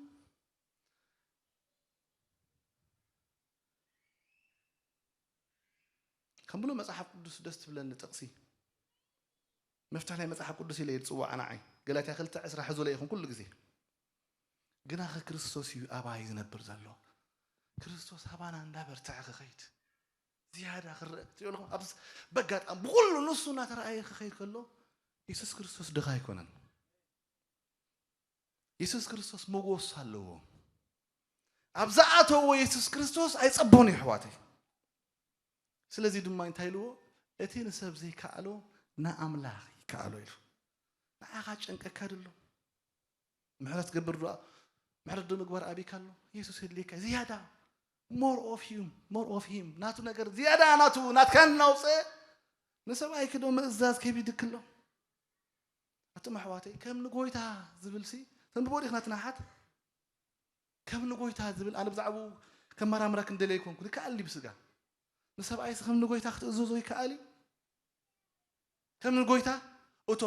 ከም ብሎ መጽሓፍ ቅዱስ ደስ ትብለኒ ጥቕሲ፣ መፍትሕ ናይ መጽሓፍ ቅዱስ ኢለ እየ ዝጽውዓ ንዓይ። ገላትያ ክልተ ዕስራ ሕዙለይ ኢኹም ኩሉ ግዜ። ግናኸ ክርስቶስ እዩ ኣባይ ዝነብር ዘሎ። ክርስቶስ ኣባና እንዳበርትዐ ክኸይድ፣ ዝያዳ ክረአ፣ ትሪኦ ኣለኹም፣ ኣብዚ በጋጣም ብኹሉ ንሱ እናተረኣየ ክኸይድ ከሎ፣ የሱስ ክርስቶስ ድኻ ኣይኮነን። የሱስ ክርስቶስ መጎስ ኣለዎ። ኣብ ዝኣተዎ የሱስ ክርስቶስ ኣይጸቦን እዩ፣ ኣሕዋተይ። ስለዚ ድማ እንታይ ኢልዎ? "እቲ ንሰብ ዘይከኣሎ ንኣምላኽ ይከኣሎ" ኢሉ። ንዓኻ ጨንቀካ ድሎ? ምሕረት ገብር ዶ? ምሕረት ዶ ምግባር ኣቢካ ኣሎ? የሱስ የድልየካ ዝያዳ። More of him, more of him። ናቱ ነገር ዝያዳ ናቱ፣ ናትካ እናውፀ ንሰብኣይኪ ዶ ምእዛዝ ከቢድክ ኣሎ? ኣቱም ኣሕዋተይ፣ ከም ንጎይታ ዝብል ሲ፣ ተንብቦ ዲኽ ናትና ሓት? ከም ንጎይታ ዝብል፣ ኣነ ብዛዕባኡ ከመራምራ ክንደለ ኣይኮንኩን። ይከኣል ድዩ ብስጋ? ንሰብኣይስ ከም ንጎይታ ክትእዘዞ ይከኣል እዩ? ከም ንጎይታ እቶ፣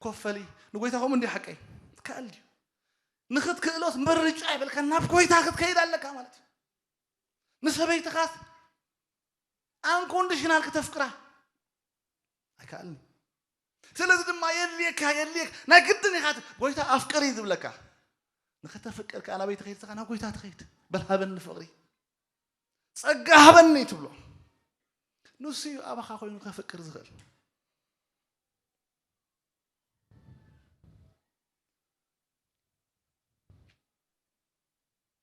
ኮፍ በሊ፣ ንጎይታ ከምኡ እንዲ ሓቀይ? ይከኣል ድዩ? ንኽትክእሎስ ምርጫ ይበልካ፣ ናብ ጎይታ ክትከይድ ኣለካ ማለት እዩ። ንሰበይትኻስ ኣንኮንዲሽናል ከተፍቅራ ኣይከኣልን። ስለዚ ድማ የድልየካ፣ የድልየካ፣ ናይ ግድን ኢኻ ት-፣ ጎይታ ኣፍቅሪ ዝብለካ። ንኸተፍቅር ከኣ ናበይ ትኸይድ? ስኻ ናብ ጎይታ ትኸይድ። በል ሃበኒ ፍቕሪ፣ ጸጋ ሃበኒ ትብሎ። ንሱ እዩ ኣባኻ ኮይኑ ከፍቅር ዝኽእል።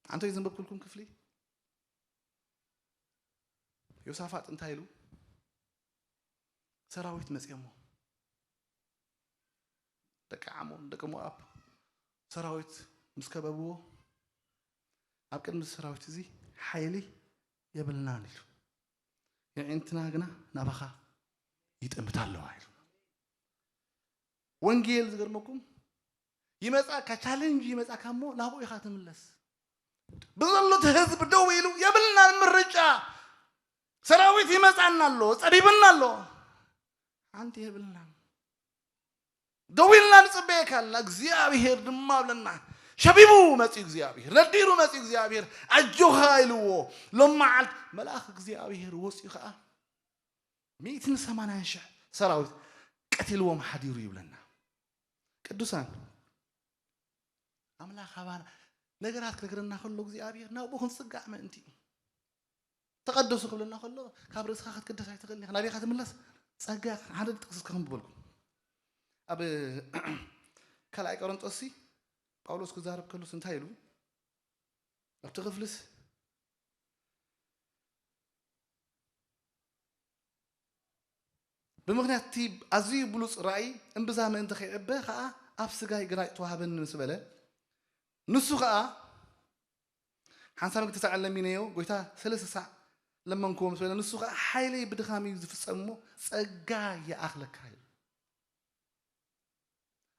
ኣንቶይ ዘንበብኩልኩም ክፍሊ ዮሳፋጥ እንታይ ኢሉ? ሰራዊት መጺኦሞ፣ ደቂ ዓሞን ደቂ ሞኣብ ሰራዊት ምስ ከበብዎ፣ ኣብ ቅድሚ እዚ ሰራዊት እዚ ሓይሊ የብልናን ኢሉ፣ የዒንትና ግና ናባኻ ይጥምታ ኣለዋ ኢሉ። ወንጌል ዝገርመኩም ይመጻካ፣ ቻሌንጅ ይመጻካ እሞ ናብኡ ኢኻ ትምለስ። ብዘሎ እቲ ህዝቢ ደው ኢሉ የብልናን ምርጫ። ሰራዊት ይመጻና ኣሎ፣ ጸቢብና ኣሎ። ሓንቲ የብልናን። ደው ኢልና ንጽበየካ ኣለና። እግዚኣብሄር ድማ ብለና፣ ሸቢቡ መፅኡ እግዚኣብሔር፣ ነዲሩ መፅኡ እግዚኣብሔር፣ ኣጆኻ ኢልዎ። ሎም መዓልት መልኣኽ እግዚኣብሔር ወፅኡ ከዓ ሚእትን ሰማንያን ሽሕ ሰራዊት ቀቲልዎም ሓዲሩ ይብለና። ቅዱሳን፣ ኣምላኽ ኣባና ነገራት ክነግረና ከሎ እግዚኣብሔር ናብኡ ክንጽጋዕ ምእንቲ እዩ። ተቐደሱ ክብለና ከሎ ካብ ርእስኻ ክትቅደስ ኣይትኽእልን ኢኻ። ናበይ ኢኻ ትምለስ? ጸጋ። ሓደ ጥቕሲ እስከ ከንብበልኩም። ኣብ ካልኣይ ቆሮንጦስ ሲ ጳውሎስ ክዛረብ ከሎስ እንታይ ኢሉ? ኣብቲ ክፍልስ ብምኽንያት እቲ ኣዝዩ ብሉጽ ራእይ እምብዛ ምእንቲ ከይዕበ ኸኣ ኣብ ስጋይ ግራጭ ተዋህበኒ ምስ በለ፣ ንሱ ኸኣ ሓንሳብ ግዜ ሳዕ ለሚነዮ፣ ጎይታ ሰለስተ ሳዕ ለመንክዎ ምስ በለ፣ ንሱ ኸኣ ሓይለይ ብድኻም እዩ ዝፍጸም እሞ ጸጋ ይኣኽለካ እዩ።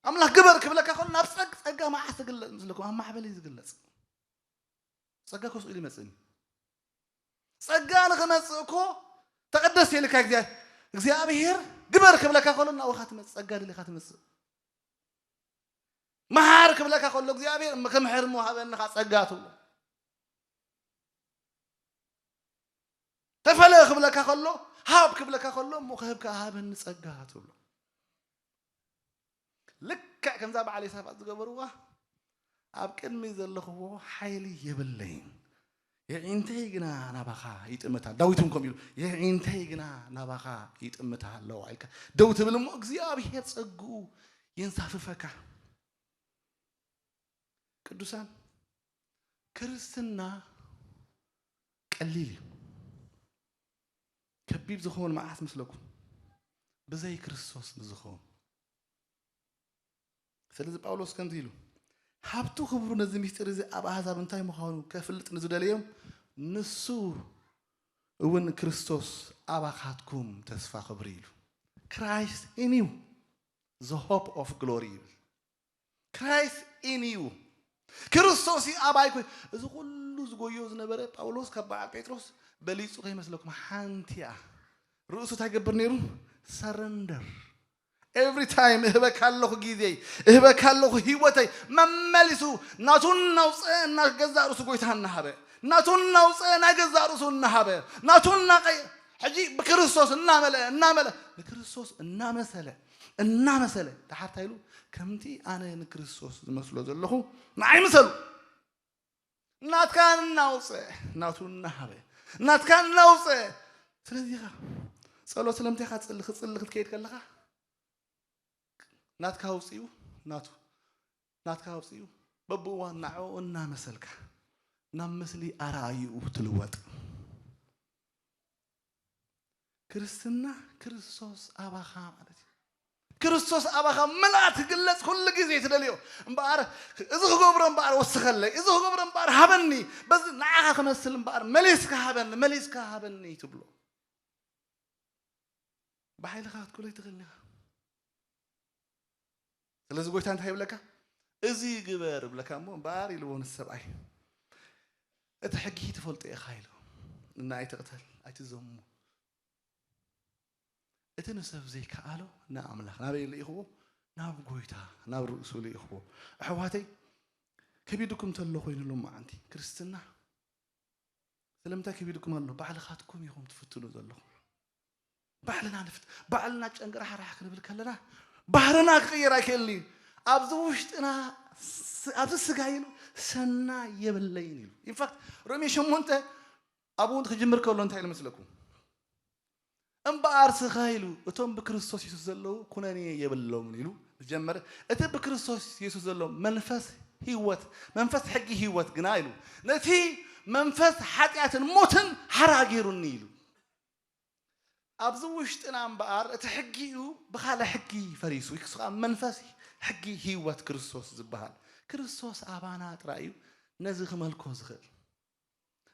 ኣምላኽ ግበር ክብለካ ከሎ ናብ ጸግ-፣ ጸጋ መዓስ ዝግለጽ ምስለኩም? ኣብ ማዕበል እዩ ዝግለጽ። ጸጋ ኮስ ኢሉ ይመጽእኒ። ጸጋ ንኽመጽእ እኮ ተቐደስ ኢልካ እግዚኣብሔር፣ እግዚኣብሔር ግበር ክብለካ ከሎ ናብኻ ትመጽእ፣ ጸጋ ደሊኻ ትመጽእ። መሃር ክብለካ ከሎ እግዚኣብሔር እሞ ክምሕር እሞ ሃበኒ ኸዓ ጸጋ ትብሎ። ተፈለ ክብለካ ከሎ፣ ሃብ ክብለካ ከሎ እሞ ክህብ ከኣ ሃበኒ ጸጋ ትብሎ። ልክዕ ከምዛ በዓል የሳፋጥ ዝገበርዋ፣ ኣብ ቅድሚ ዘለኽዎ ሓይሊ የብለይን፣ የዒንተይ ግና ናባኻ ይጥምታ። ዳዊት እውን ከምኡ ኢሉ፣ የዒንተይ ግና ናባኻ ይጥምታ ኣለዋ ኢልካ ደው ትብል እሞ እግዚኣብሔር ጸግኡ የንሳፍፈካ። ቅዱሳን፣ ክርስትና ቀሊል እዩ። ከቢድ ዝኸውን መዓስ ምስለኩም? ብዘይ ክርስቶስ ንዝኸውን። ስለዚ ጳውሎስ ከምዚ ኢሉ፣ ሃብቱ ክብሩ ነዚ ምስጢር እዚ ኣብ ኣህዛብ እንታይ ምዃኑ ከፍልጥ ንዝደለዮም፣ ንሱ እውን ክርስቶስ ኣባኻትኩም ተስፋ ክብሪ ኢሉ። Christ in you, the hope of glory ይብል። Christ in you፣ ክርስቶስ እዩ ኣባይ ኮይኑ። እዚ ኩሉ ዝጎዮ ዝነበረ ጳውሎስ ካብ በዓል ጴጥሮስ በሊጹ ከይመስለኩም፣ ሓንቲ እያ። ርእሱ እንታይ ይገብር ነይሩ? ሰረንደር። Every time እህበካ ኣለኹ ግዜይ፣ እህበካ ኣለኹ ህይወተይ። መመሊሱ ናቱ እናውፅአ፣ እና ገዛእ ርእሱ ጎይታ እናሃበ፣ ናቱ እናውፅአ ናይ ገዛእ ርእሱ እናሃበ፣ ናቱ እናቀየ፣ ሕጂ ብክርስቶስ እናመልአ፣ እናመልአ፣ ንክርስቶስ እናመሰለ፣ እናመሰለ፣ ደሓር እንታይ ኢሉ? ከምቲ ኣነ ንክርስቶስ ዝመስሎ ዘለኹ ንዓይ ምሰሉ። ናትካ እናውፅአ ናቱ እናሃበ፣ ናትካ እናውፅአ። ስለዚ ኢኻ ጸሎት ስለምንታይ ኢኻ ትጽሊ? ክትጽሊ ክትከይድ ከለኻ ናትካ ኣውፅኡ ናቱ፣ ናትካ ኣውፅኡ በብእዋን ንዕኡ እናመሰልካ ናብ ምስሊ ኣረኣይኡ ትልወጥ። ክርስትና ክርስቶስ ኣባኻ ማለት እዩ። ክርስቶስ ኣባኻ ምልኣት ክግለጽ ኩሉ ግዜ ትደልዮ። እምበኣር እዚ ክገብሮ እምበኣር ወስኸለይ፣ እዚ ክገብሮ እምበኣር ሃበኒ፣ በዚ ንዓኻ ክመስል እምበኣር መሊስካ ሃበኒ፣ መሊስካ ሃበኒ ትብሎ። ብሓይልኻ ክትክእሎ ኣይትኽእልን ኢኻ። ስለዚ ጎይታ እንታይ ይብለካ? እዚ ግበር ይብለካ እሞ እምበኣር ኢልዎ ንሰብኣይ፣ እቲ ሕጊ ትፈልጦ ኢኻ ኢሉ፣ እና ኣይትቕተል፣ ኣይትዘሙ። እቲ ንሰብ ዘይከኣሎ ንኣምላኽ ናበይ ልኢኽዎ? ናብ ጎይታ፣ ናብ ርእሱ ልኢኽዎ። ኣሕዋተይ፣ ከቢድኩም እንተሎ ኮይኑ ሎማዓንቲ ክርስትና ስለምንታይ ከቢድኩም ኣሎ? ባዕልኻትኩም ኢኹም ትፍትኑ ዘለኹም። ባዕልና ንፍት-፣ ባዕልና ጨንቅራሕራሕ ክንብል ከለና ባህርና ክቕየር ኣይክእልን እዩ። ኣብዚ ውሽጥና ስ-፣ ኣብዚ ስጋ ኢሉ ሰናይ የብለይን ኢሉ። ኢንፋክት ሮሜ ሸሞንተ ኣብኡ ክጅምር ከሎ እንታይ ኢሉ መስለኩም? እምበኣር ስኻ ኢሉ እቶም ብክርስቶስ የሱስ ዘለዉ ኩነኔ የብሎምን ኢሉ ዝጀመረ፣ እቲ ብክርስቶስ የሱስ ዘሎ መንፈስ ህይወት፣ መንፈስ ሕጊ ህይወት ግና ኢሉ ነቲ መንፈስ ሓጢኣትን ሞትን ሓራጊሩኒ ኢሉ። ኣብዚ ውሽጥና እምበኣር እቲ ሕጊ እዩ ብኻልእ ሕጊ ፈሪሱ፣ ንሱ ከዓ መንፈስ ሕጊ ህይወት ክርስቶስ ዝበሃል። ክርስቶስ ኣባና ጥራይ እዩ ነዚ ክመልኮ ዝኽእል።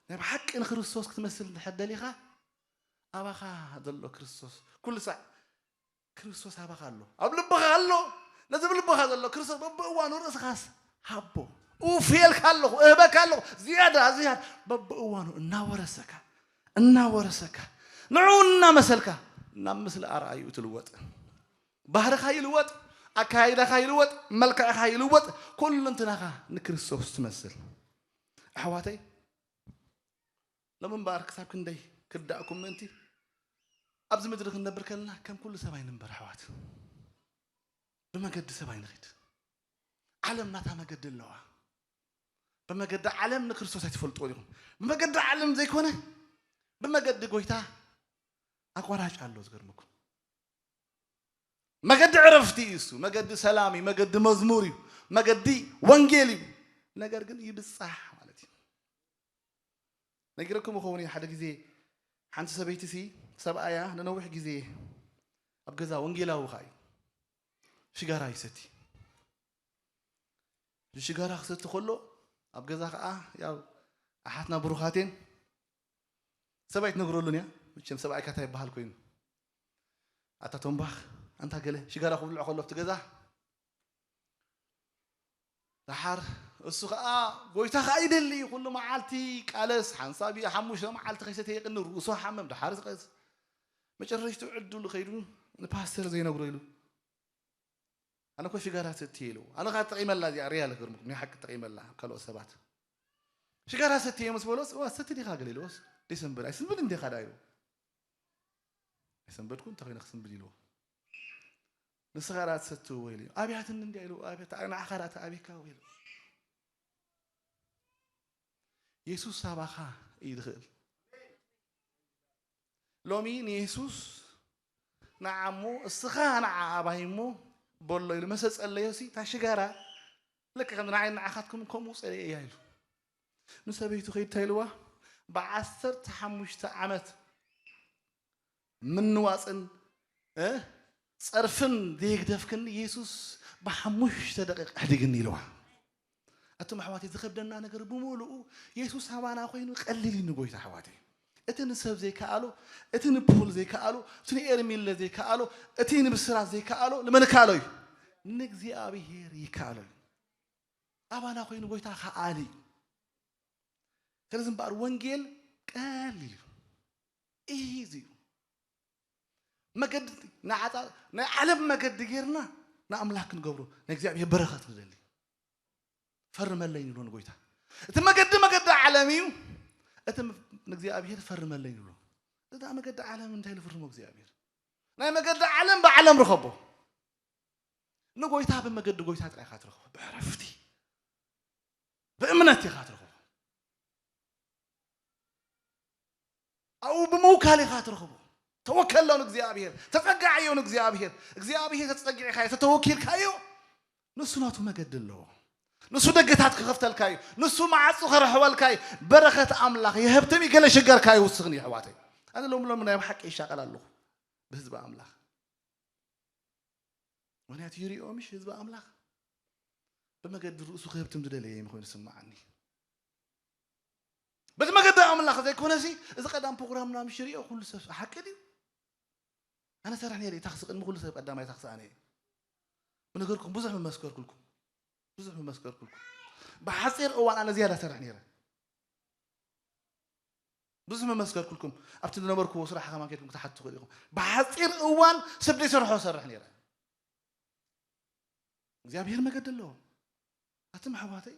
ናይ ብሓቂ ንክርስቶስ ክትመስል እንድሕር ደሊኻ፣ ኣባኻ ዘሎ ክርስቶስ ኩሉ ሳዕ ክርስቶስ ኣባኻ ኣሎ፣ ኣብ ልብኻ ኣሎ። ነዚ ብልብኻ ዘሎ ክርስቶስ በብእዋኑ ርእስኻስ ሃቦ። ኡፍ የልካ ኣለኹ፣ እህበካ ኣለኹ፣ ዝያዳ፣ ዝያዳ በብእዋኑ እናወረሰካ፣ እናወረሰካ፣ ንዕኡ እናመሰልካ ናብ ምስሊ ኣርኣዩ ትልወጥ። ባህርኻ ይልወጥ፣ ኣካይዳኻ ይልወጥ፣ መልክዕኻ ይልወጥ፣ ኩሉ እንትናኻ ንክርስቶስ ትመስል። ኣሕዋተይ፣ ሎም እምበኣር ክሳብ ክንደይ ክርዳእኩም ምእንቲ፣ ኣብዚ ምድሪ ክንነብር ከለና ከም ኩሉ ሰብ ኣይንንበር ኣሕዋት። ብመገዲ ሰብ ኣይንኺድ። ዓለም ናታ መገዲ ኣለዋ። ብመገዲ ዓለም ንክርስቶስ ኣይትፈልጥዎ ዲኹም? ብመገዲ ዓለም ዘይኮነ ብመገዲ ጎይታ ኣቋራጭ ኣሎ። ዝገርመኩም፣ መገዲ ዕረፍቲ እዩ እሱ፣ መገዲ ሰላም እዩ፣ መገዲ መዝሙር እዩ፣ መገዲ ወንጌል እዩ። ነገር ግን ይብጻሕ ማለት እዩ። ነጊረኩም ይኸውን እዩ፣ ሓደ ግዜ ሓንቲ ሰበይቲ ሲ ሰብኣያ ንነዊሕ ግዜ ኣብ ገዛ፣ ወንጌላዊ ኸዓ እዩ፣ ሽጋራ ይሰቲ። ሽጋራ ክሰቲ ከሎ ኣብ ገዛ ኸዓ፣ ያው፣ ኣሓትና ብሩኻቴን፣ ሰብ ኣይትነግረሉን እያ። መቸም ሰብኣይካ እንታይ ይበሃል ኮይኑ፣ ኣታ ቶምባኽ፣ ኣንታ ገለ፣ ሽጋራ ክብልዖ ከሎ ኣብቲ ገዛ። ደሓር እሱ ኸዓ፣ ጎይታ ኸዓ ይደሊ፣ ኩሉ መዓልቲ ቃለስ፣ ሓንሳብ እዩ፣ ሓሙሽተ መዓልቲ ከይሰተየ ይቕንእ፣ ርእሱ ሓመም። ደሓር ዝቐስ፣ መጨረሽቱ ዕድሉ ከይዱ ንፓስተር ዘይነግሮ ኢሉ። ኣነ እኮ ሽጋራ ሰትየ ኢሉ። ኣነ ኸዓ ተጠቒመላ እዚኣ፣ ሪያ ልገርምኩም፣ ናይ ሓቂ ተጠቒመላ፣ ካልኦት ሰባት። ሽጋራ ሰትየ ምስ በሎስ፣ "እዋ፣ ሰቲ ዲኻ?" ገለ ኢልዎስ፣ "ደይሰንብድ፣ ኣይስንብድን ዲኻ?" ዳ ኢሉ። "ኣይሰንበድኩን፣ እንተ ኾይነ ክስንብድ?" ኢልዎ። "ንስኻ ዳ ትሰትዎ?" ኢሉ። "ኣብያትኒ እንድያ?" ኢሉ። "ኣብያት፣ ንዓኻ ዳ ተኣብየካ?" ኢሉ። የሱስ ሳባኻ እዩ ዝኽእል። ሎሚ ንየሱስ፣ "ንዓ እሞ፣ እስኻ ንዓ ኣባይ እሞ በሎ" ኢሉ መሰ ጸለዮሲ፣ እታ ሽጋራ ልክዕ ከም ንዓይ ንዓኻትኩም ከምኡ ጸለየ እያ ኢሉ። ንሰበይቱ ከይዱ እንታይ ኢልዋ? "ብዓሰርተ ሓሙሽተ ዓመት ምንዋጽን፣ እ፣ ጸርፍን ዘይግደፍክኒ የሱስ ብሓሙሽተ ደቂቕ ኣሕዲግኒ" ኢልዋ። ኣቱም ኣሕዋተይ፣ ዝኸብደና ነገር ብምሉኡ የሱስ ኣባና ኮይኑ ቀሊል እዩ ንጎይታ ኣሕዋተይ። እቲ ንሰብ ዘይከኣሎ፣ እቲ ንፖል ዘይከኣሎ፣ እቲ ንኤርሚለ ዘይከኣሎ፣ እቲ ንብስራት ዘይከኣሎ፣ ንመን ከኣሎ እዩ? ንእግዚኣብሔር ይከኣሎ እዩ። ኣባና ኮይኑ ጎይታ ከኣሊ እዩ። ስለዚ እምበኣር ወንጌል ቀሊል እዩ። ኢዚ እዩ። መገዲ ንዓጻ-፣ ናይ ዓለም መገዲ ጌርና ንኣምላኽ ክንገብሮ፣ ናይ እግዚኣብሔር በረኸት ንደሊ። "ፈርመለይ" ንብሎ ንጎይታ። እቲ መገዲ መገዲ ዓለም እዩ። እቲ ም-፣ ንእግዚኣብሔር "ፈርመለይ" ንብሎ። እዛ መገዲ ዓለም እንታይ ኢሉ ፍርሞ እግዚኣብሔር? ናይ መገዲ ዓለም ብዓለም ርኸቦ። ንጎይታ ብመገዲ ጎይታ ጥራይ ኢኻ ትረኽቦ። ብዕረፍቲ፣ ብእምነት ኢኻ ትረኽቦ። ኣብኡ ብምውካል ኢኻ ትረኽቦ። ተወከሎ ንእግዚኣብሔር፣ ተጸጋዓዮ ንእግዚኣብሔር። እግዚኣብሔር ተጸጊዕካዮ፣ ተተወኪልካዮ፣ ንሱ ናቱ መገዲ ኣለዎ። ንሱ ደገታት ክኸፍተልካ እዩ። ንሱ ማዕጹ ከርሕወልካ እዩ። በረኸት ኣምላኽ የህብትም እዩ። ገለ ሽገርካ ይውስኽን እዩ፣ ኣሕዋተይ። ኣነ ሎም ሎም ናይ ብሓቂ ይሻቐል ኣለኹ ብህዝቢ ኣምላኽ። ምኽንያቱ ይሪኦ፣ ምሽ ህዝቢ ኣምላኽ ብመገዲ ርእሱ ክህብትም ዝደለየ ኮይኑ ዝስምዓኒ። በቲ መገዲ ኣምላኽ ዘይኮነሲ፣ እዚ ቀዳም ፕሮግራምና ምሽ ይሪኦ፣ ኩሉ ሰብ ሓቂ ድዩ? ኣነ ሰርሕ ነይረ፣ ታክሲ ቅድሚ ኩሉ ሰብ ቀዳማይ ታክሲ ኣነ እየ። ብነገርኩም ብዙሕ መመስከርኩልኩም። ብዙሕ መመስከርኩልኩም። ብሓጺር እዋን ኣነ ዝያዳ ሰርሕ ነይረ። ብዙሕ መመስከርኩልኩም። ኣብቲ ዝነበርኩዎ ስራሕ ከማን ከድኩም ክትሓቱ ትኽእሉ ኢኹም። ብሓጺር እዋን ሰብ ዘይሰርሖ ሰርሕ ነይረ። እግዚኣብሔር መገዲ ኣለዎ። ኣቱም ኣሕዋተይ፣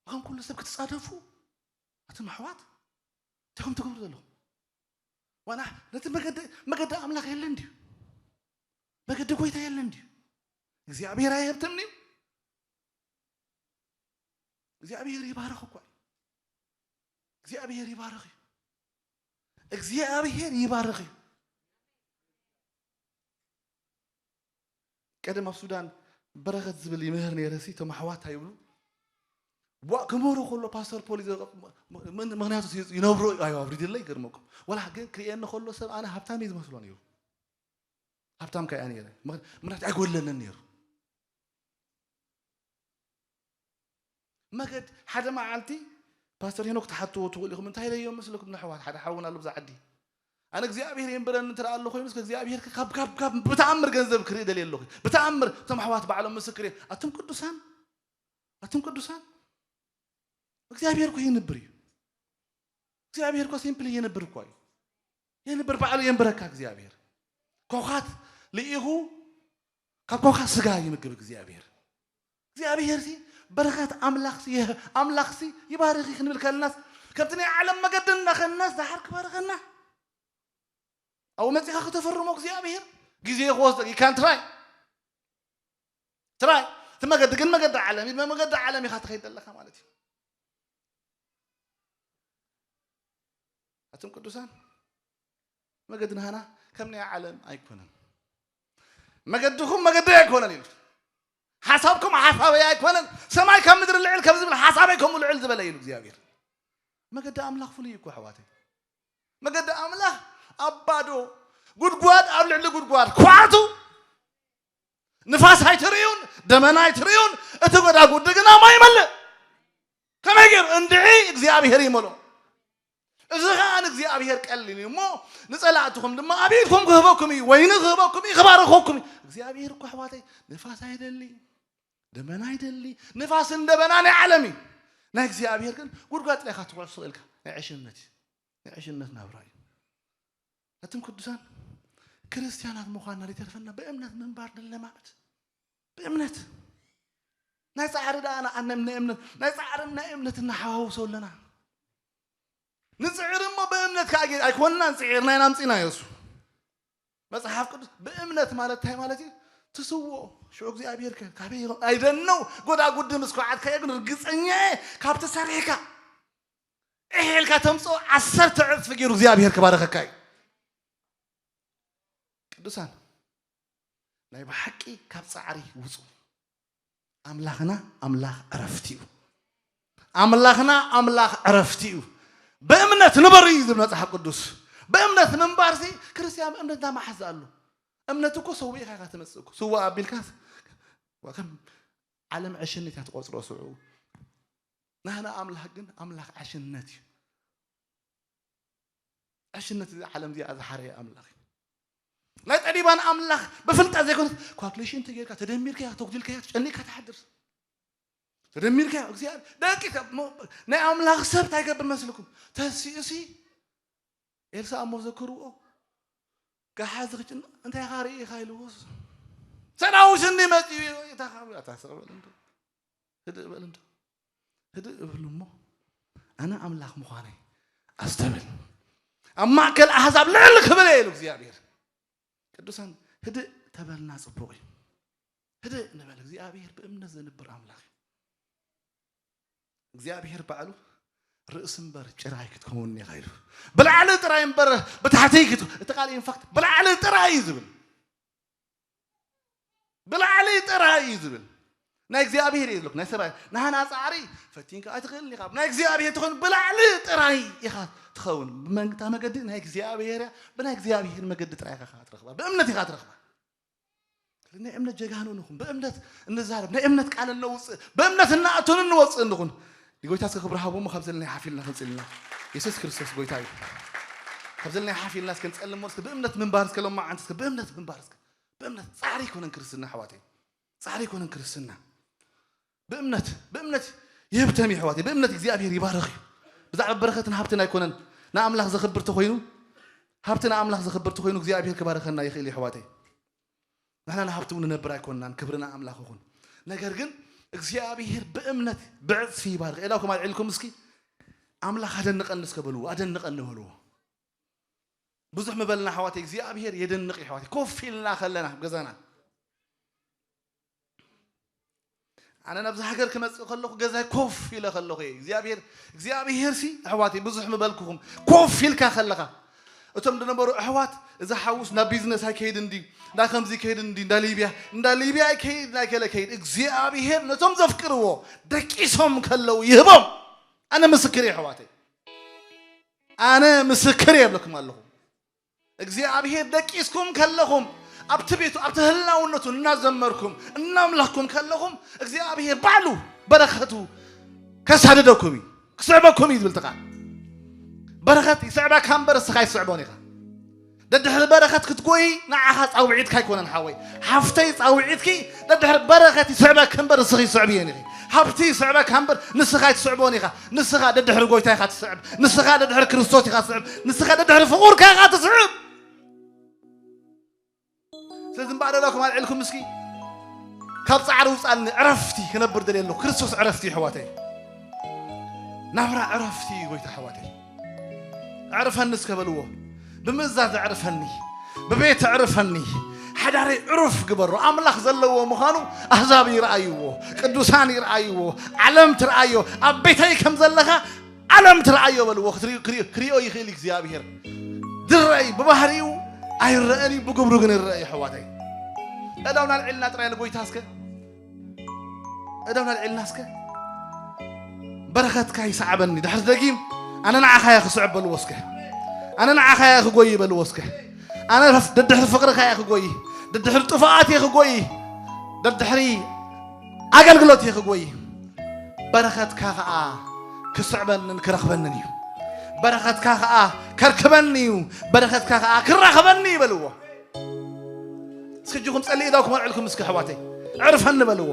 ከም ኩሉ ሰብ ክትጻደፉ፣ ኣቱም ኣሕዋት፣ እንታይ ከም ትገብሩ ዘለኹም? ዋላ ነቲ መገዲ፣ መገዲ ኣምላኽ የለን ድዩ? መገዲ ጎይታ የለን ድዩ? እግዚኣብሔር ኣይህብትም ድዩ? እግዚኣብሔር ይባርኽ እኳ እዩ። እግዚኣብሔር ይባርኽ እዩ። እግዚኣብሔር ይባርኽ እዩ። ቀደም ኣብ ሱዳን በረኸት ዝብል ይምህር ነይረ ሲ፣ እቶም ኣሕዋት ኣይብሉ። ዋእ ክምህሩ ከሎ ፓስተር ፖል ይዘ-፣ ምን-፣ ምኽንያቱ ይነብሮ እዩ፣ ኣዩ ኣብሪድለይ ይገርመኩም። ዋላ ግን ክርእየኒ ከሎ ሰብ ኣነ ሃብታም እዩ ዝመስሎ ነይሩ። ሃብታም ከኣ ነይረ። ምኽ-፣ ምኽንያቱ ኣይጎድለንን ነይሩ። መገድ ሓደ መዓልቲ ፓስተር ሄኖክ ትሓትዎ ትኽእሉ ኢኹም። እንታይ ኢለዮም መስለኩም ንኣሕዋት? ሓደ ሓውና ኣሎ ብዛ ዓዲ። ኣነ እግዚኣብሔር የንብረኒ እንተ ደኣ ኣሎ ኮይኑ፣ እስከ እግዚኣብሔር ካብ፣ ካብ፣ ካብ ብተኣምር ገንዘብ ክርኢ ደልየ ኣለኹ። ብተኣምር እቶም ኣሕዋት ባዕሎም ምስክር እዮም። ኣቱም ቅዱሳን፣ ኣቱም ቅዱሳን፣ እግዚኣብሔር እኮ የንብር እዩ። እግዚኣብሔር እኮ ሲምፕሊ የንብር እኮ እዩ። የንብር ባዕሉ የንብረካ እግዚኣብሔር። ኮኻት ልኢኹ ካብ ኮኻ ስጋ ይምግብ እግዚኣብሔር። እግዚኣብሔር ሲ በረኸት ኣምላኽ ሲ ኣምላኽ ሲ ይባርኽ ክንብል ከለናስ ከምቲ ናይ ዓለም መገዲ እንዳኸናስ ዳሓር ክባርኸና ኣብኡ መጺኻ ከተፈርሞ እግዚኣብሔር ግዜ ክወስድ you can try try እቲ መገዲ ግን መገዲ ዓለም እዩ። መገዲ ዓለም ኢኻ ትኸይድ ዘለኻ ማለት እዩ። ኣቱም ቅዱሳን መገዲ ናህና ከም ናይ ዓለም ኣይኮነን። መገድኹም መገዲ ኣይኮነን ኢሉ ሓሳብኩም ሓሳበይ ኣይኮነን። ሰማይ ካብ ምድሪ ልዕል ከም ዝብል ሓሳበይ ከምኡ ልዕል ዝበለ ኢሉ እግዚኣብሔር። መገዲ ኣምላኽ ፍሉይ እኮ ኣሕዋተይ። መገዲ ኣምላኽ ኣብ ባዶ ጉድጓድ ኣብ ልዕሊ ጉድጓድ ኳዕቱ ንፋስ ኣይትርእዩን ደመና ኣይትርእዩን እቲ ጎዳጉዲ ግና ማይ ይመልእ። ከመይ ገይሩ እንድዒ እግዚኣብሔር ይመሎ። እዚ ኸዓ ንእግዚኣብሔር ቀሊል እዩ እሞ ንጸላእትኹም ድማ ኣብ ኢድኩም ክህበኩም እዩ። ወይኒ ክህበኩም እዩ፣ ክባርኸኩም እዩ። እግዚኣብሔር እኮ ኣሕዋተይ ንፋስ ኣይደሊ፣ ደመና ኣይደሊ። ንፋስን ደመና ናይ ዓለም እዩ። ናይ እግዚኣብሔር ግን ጉድጓድ ጥራይ ኢኻ ትኹዕሶ ኢልካ ናይ ዕሽነት እዩ። ናይ ዕሽነት ናብራ እዩ። ኣቱም ቅዱሳን ክርስትያናት ምዃንና ዘይተርፈና ብእምነት ምንባር ንለማመድ። ብእምነት ናይ ጻዕሪ ደኣ ንኣነ ናይ እምነት ናይ ጻዕርን ናይ እምነት እናሓዋውሶ ኣለና። ንጽዕር እሞ ብእምነት ከዓ ጌ ኣይኮንና ንጽዒርና ኢና ኣምጺእናዮ እሱ መጽሓፍ ቅዱስ ብእምነት ማለት እንታይ ማለት እዩ? ትስዎ ሽዑ እግዚኣብሔር ከ ካበይ ይኸ- ኣይደነው ጎዳጉዲ ምስ ከዓትካዮ ግን ርግጸኛ እየ ካብቲ ሰሪሕካ እሄልካ ተምፅኦ ዓሰርተ ዕፅፊ ገይሩ እግዚኣብሔር ክባረኸካ እዩ። ቅዱሳን ናይ ብሓቂ ካብ ፃዕሪ ውፁ። ኣምላኽና ኣምላኽ ዕረፍቲ እዩ። ኣምላኽና ኣምላኽ ዕረፍቲ እዩ። ብእምነት ንበሩ እዩ ዝብል መፅሓፍ ቅዱስ። ብእምነት ምንባር ሲ ክርስትያን ብእምነት እንዳመሓዘ ኣሎ። እምነት እኮ ሰዊእካ ኢኻ ትመፅእ እኮ ስዋ ኣቢልካ ከም ዓለም ዕሽነት እያ ትቆፅሮ ስዑ ናህና ኣምላኽ ግን ኣምላኽ ዕሽነት እዩ። ዕሽነት እዚ ዓለም እዚኣ ዝሓረየ ኣምላኽ እዩ። ናይ ጠቢባን ኣምላኽ ብፍልጠት ዘይኮነት ኳልኩሌሽን ተጌርካ ተደሚርካ ተጉዲልካ ተጨኒቅካ ትሓድር። ተደሚርካ እግዚኣብሔር ደቂ ናይ ኣምላኽ ሰብ እንታይ ገብር መስልኩም? ተሲእሲ ኤልሳ እሞ ዘክርዎ ጋሓዚ ክጭን እንታይ ኢኻ ርኢ ኢኻ ኢልዎ ሰራዊት እንዲ መፅዩ እታ ካብ ኣታ ስቕ በል እንዶ ህድእ በል እንዶ ህድእ እብል እሞ ኣነ ኣምላኽ ምዃነይ ኣስተብል ኣብ ማእከል ኣህዛብ ልዕል ክብል እየ ኢሉ እግዚኣብሔር። ቅዱሳን ህድእ ተበልና ጽቡቕ እዩ። ህድእ ንበል። እግዚኣብሔር ብእምነት ዘንብር ኣምላኽ እዩ። እግዚኣብሔር ባዕሉ ርእሲ እምበር ጭራይ ክትከውን ኢኻ ኢሉ ብላዕሊ ጥራይ እምበር ብታሕቲ ክትከ እቲ ቃል ኢንፋክት ብላዕሊ ጥራይ እዩ ዝብል ብላዕሊ ጥራይ እዩ ዝብል ናይ እግዚኣብሔር እዩ ዝብለኩ ናይ ሰብኣይ ናህና ፃዕሪ ፈቲንካ ኣይትኽእልን ኢኻ ናይ እግዚኣብሔር ትኾን ብላዕሊ ጥራይ ኢኻ ትኸውን ብመንግታ መገዲ ናይ እግዚኣብሔር እያ ብናይ እግዚኣብሔር መገዲ ጥራይ ኢኻ ትረኽባ ብእምነት ኢኻ ትረኽባ ናይ እምነት ጀጋኑ ንኹን ብእምነት እንዛረብ ናይ እምነት ቃል እነውፅእ ብእምነት እናእቶን እንወፅእ እንኹን ንጎይታ እስከ ክብሪ ሃቦሞ ካብ ዘለና ሓፊልና ክንፅልና የሱስ ክርስቶስ ጎይታ እዩ ካብ ዘለና ሓፊልና እስከ ንፀልሞ እስከ ብእምነት ምንባር እስከ ሎማዓንቲ እስከ ብእምነት ምንባር እስከ ብእምነት ፃዕሪ ኣይኮነን ክርስትና ኣሕዋተይ ፃዕሪ ኣይኮነን ክርስትና ብእምነት ብእምነት ይህብተም እዩ ኣሕዋተይ ብእምነት እግዚኣብሔር ይባርኽ እዩ ብዛዕባ በረኸትን ሃብትን ኣይኮነን ንኣምላኽ ዘኽብር ተኾይኑ ሃብቲ ንኣምላኽ ዘኽብር ተኾይኑ እግዚኣብሔር ክባርኸና ይኽእል እዩ ኣሕዋተይ ንሕና ንሃብቲ እውን ንነብር ኣይኮንናን ክብሪ ንኣምላኽ ይኹን ነገር ግን እግዚኣብሔር ብእምነት ብዕፅፊ ይባርኽ ኤዳኩም ኣልዒልኩም እስኪ ኣምላኽ ኣደንቐኒ እስከ በልዎ ኣደንቐኒ በልዎ ብዙሕ ምበልና ኣሕዋተይ እግዚኣብሔር የደንቕ እዩ ኣሕዋተይ ኮፍ ኢልና ከለና ኣብ ገዛና ኣነ ናብዚ ሃገር ክመፅእ ከለኹ ገዛይ ኮፍ ኢለ ከለኹ እየ እግዚኣብሔር እግዚኣብሔር ሲ ኣሕዋተይ ብዙሕ ምበልኩኹም ኮፍ ኢልካ ከለኻ እቶም ዝነበሩ ኣሕዋት እዚ ሓውስ ናብ ቢዝነስ ኣይከይድ እንዲ እንዳ ከምዚ ይከይድ እንዲ እንዳ ሊብያ እንዳ ሊብያ ኣይከይድ ናይ ከለ ከይድ እግዚኣብሔር ነቶም ዘፍቅርዎ ደቂሶም ከለዉ ይህቦም ኣነ ምስክር እየ ኣሕዋተይ ኣነ ምስክር የብለኩም ኣለኹ እግዚኣብሔር ደቂስኩም ከለኹም ኣብቲ ቤቱ ኣብቲ ህላውነቱ እናዘመርኩም እናምለኽኩም ከለኹም እግዚኣብሔር ባዕሉ በረኸቱ ከሳድደኩም እዩ ክስዕበኩም እዩ ዝብል ትቃል በረኸት ይስዕበካ እምበር እስኻ ይስዕቦን ኢኻ ደድሕሪ በረኸት ክትጎይ ንዓኻ ፃውዒትካ ኣይኮነን ሓወይ ሓፍተይ ፃውዒትኪ ደድሕሪ በረኸት ይስዕበክ እምበር እስኺ ይስዕብ እየን ኢኺ ሃብቲ ይስዕበካ እምበር ንስኻ ኣይትስዕቦን ኢኻ ንስኻ ደድሕሪ ጎይታ ኢኻ ትስዕብ ንስኻ ደድሕሪ ክርስቶስ ኢኻ ትስዕብ ንስኻ ደድሕሪ ፍቑርካ ኢኻ ትስዕብ ስለዚ እምበኣር ደላኩም ኣልዕልኩም እስኪ ካብ ጻዕሪ ውጻልኒ፣ ዕረፍቲ ክነብር ደልየ ኣለኹ። ክርስቶስ ዕረፍቲ እዩ ኣሕዋተይ። ናብራ ዕረፍቲ እዩ ጎይታ ኣሕዋተይ። ኣዕርፈኒ እስከ በልዎ። ብምእዛዝ ኣዕርፈኒ፣ ብቤት ኣዕርፈኒ። ሓዳረይ ዕሩፍ ግበሮ። ኣምላኽ ዘለዎ ምዃኑ ኣህዛብ ይረኣይዎ፣ ቅዱሳን ይረኣይዎ፣ ዓለም ትረኣዮ። ኣብ ቤተይ ከም ዘለኻ ዓለም ትረኣዮ በልዎ። ክትሪ-፣ ክሪ-፣ ክሪኦ ይኽእል እግዚኣብሔር። ዝረኣይ ብባህሪኡ ኣይረአን እዩ፣ ብግብሩ ግን ይረአ እዩ ኣሕዋተይ። እዳውና ኣልዒልና ጥራይ ንጎይታ እስከ፣ እዳውና ኣልዒልና እስከ። በረኸትካ ይስዓበኒ። ድሕሪ ደጊም ኣነ ንዓኻ እየ ክስዕብ በልዎ እስከ። ኣነ ንዓኻ እየ ክጎይ በልዎ እስከ። ኣነ ደድሕሪ ፍቕርኻ እየ ክጎይ፣ ደድሕሪ ጥፋኣት እየ ክጎይ፣ ደድሕሪ ኣገልግሎት እየ ክጎይ። በረኸትካ ኸኣ ክስዕበንን ክረኽበንን እዩ። በረኸትካ ኸኣ ከርክበኒ እዩ። በረኸትካ ኸኣ ክራኸበኒ እዩ በልዎ። እስኪ እጅኹም ጸልኢ እዳውኩም ኣልዕልኩም እስኪ ኣሕዋተይ። ዕርፈኒ በልዎ።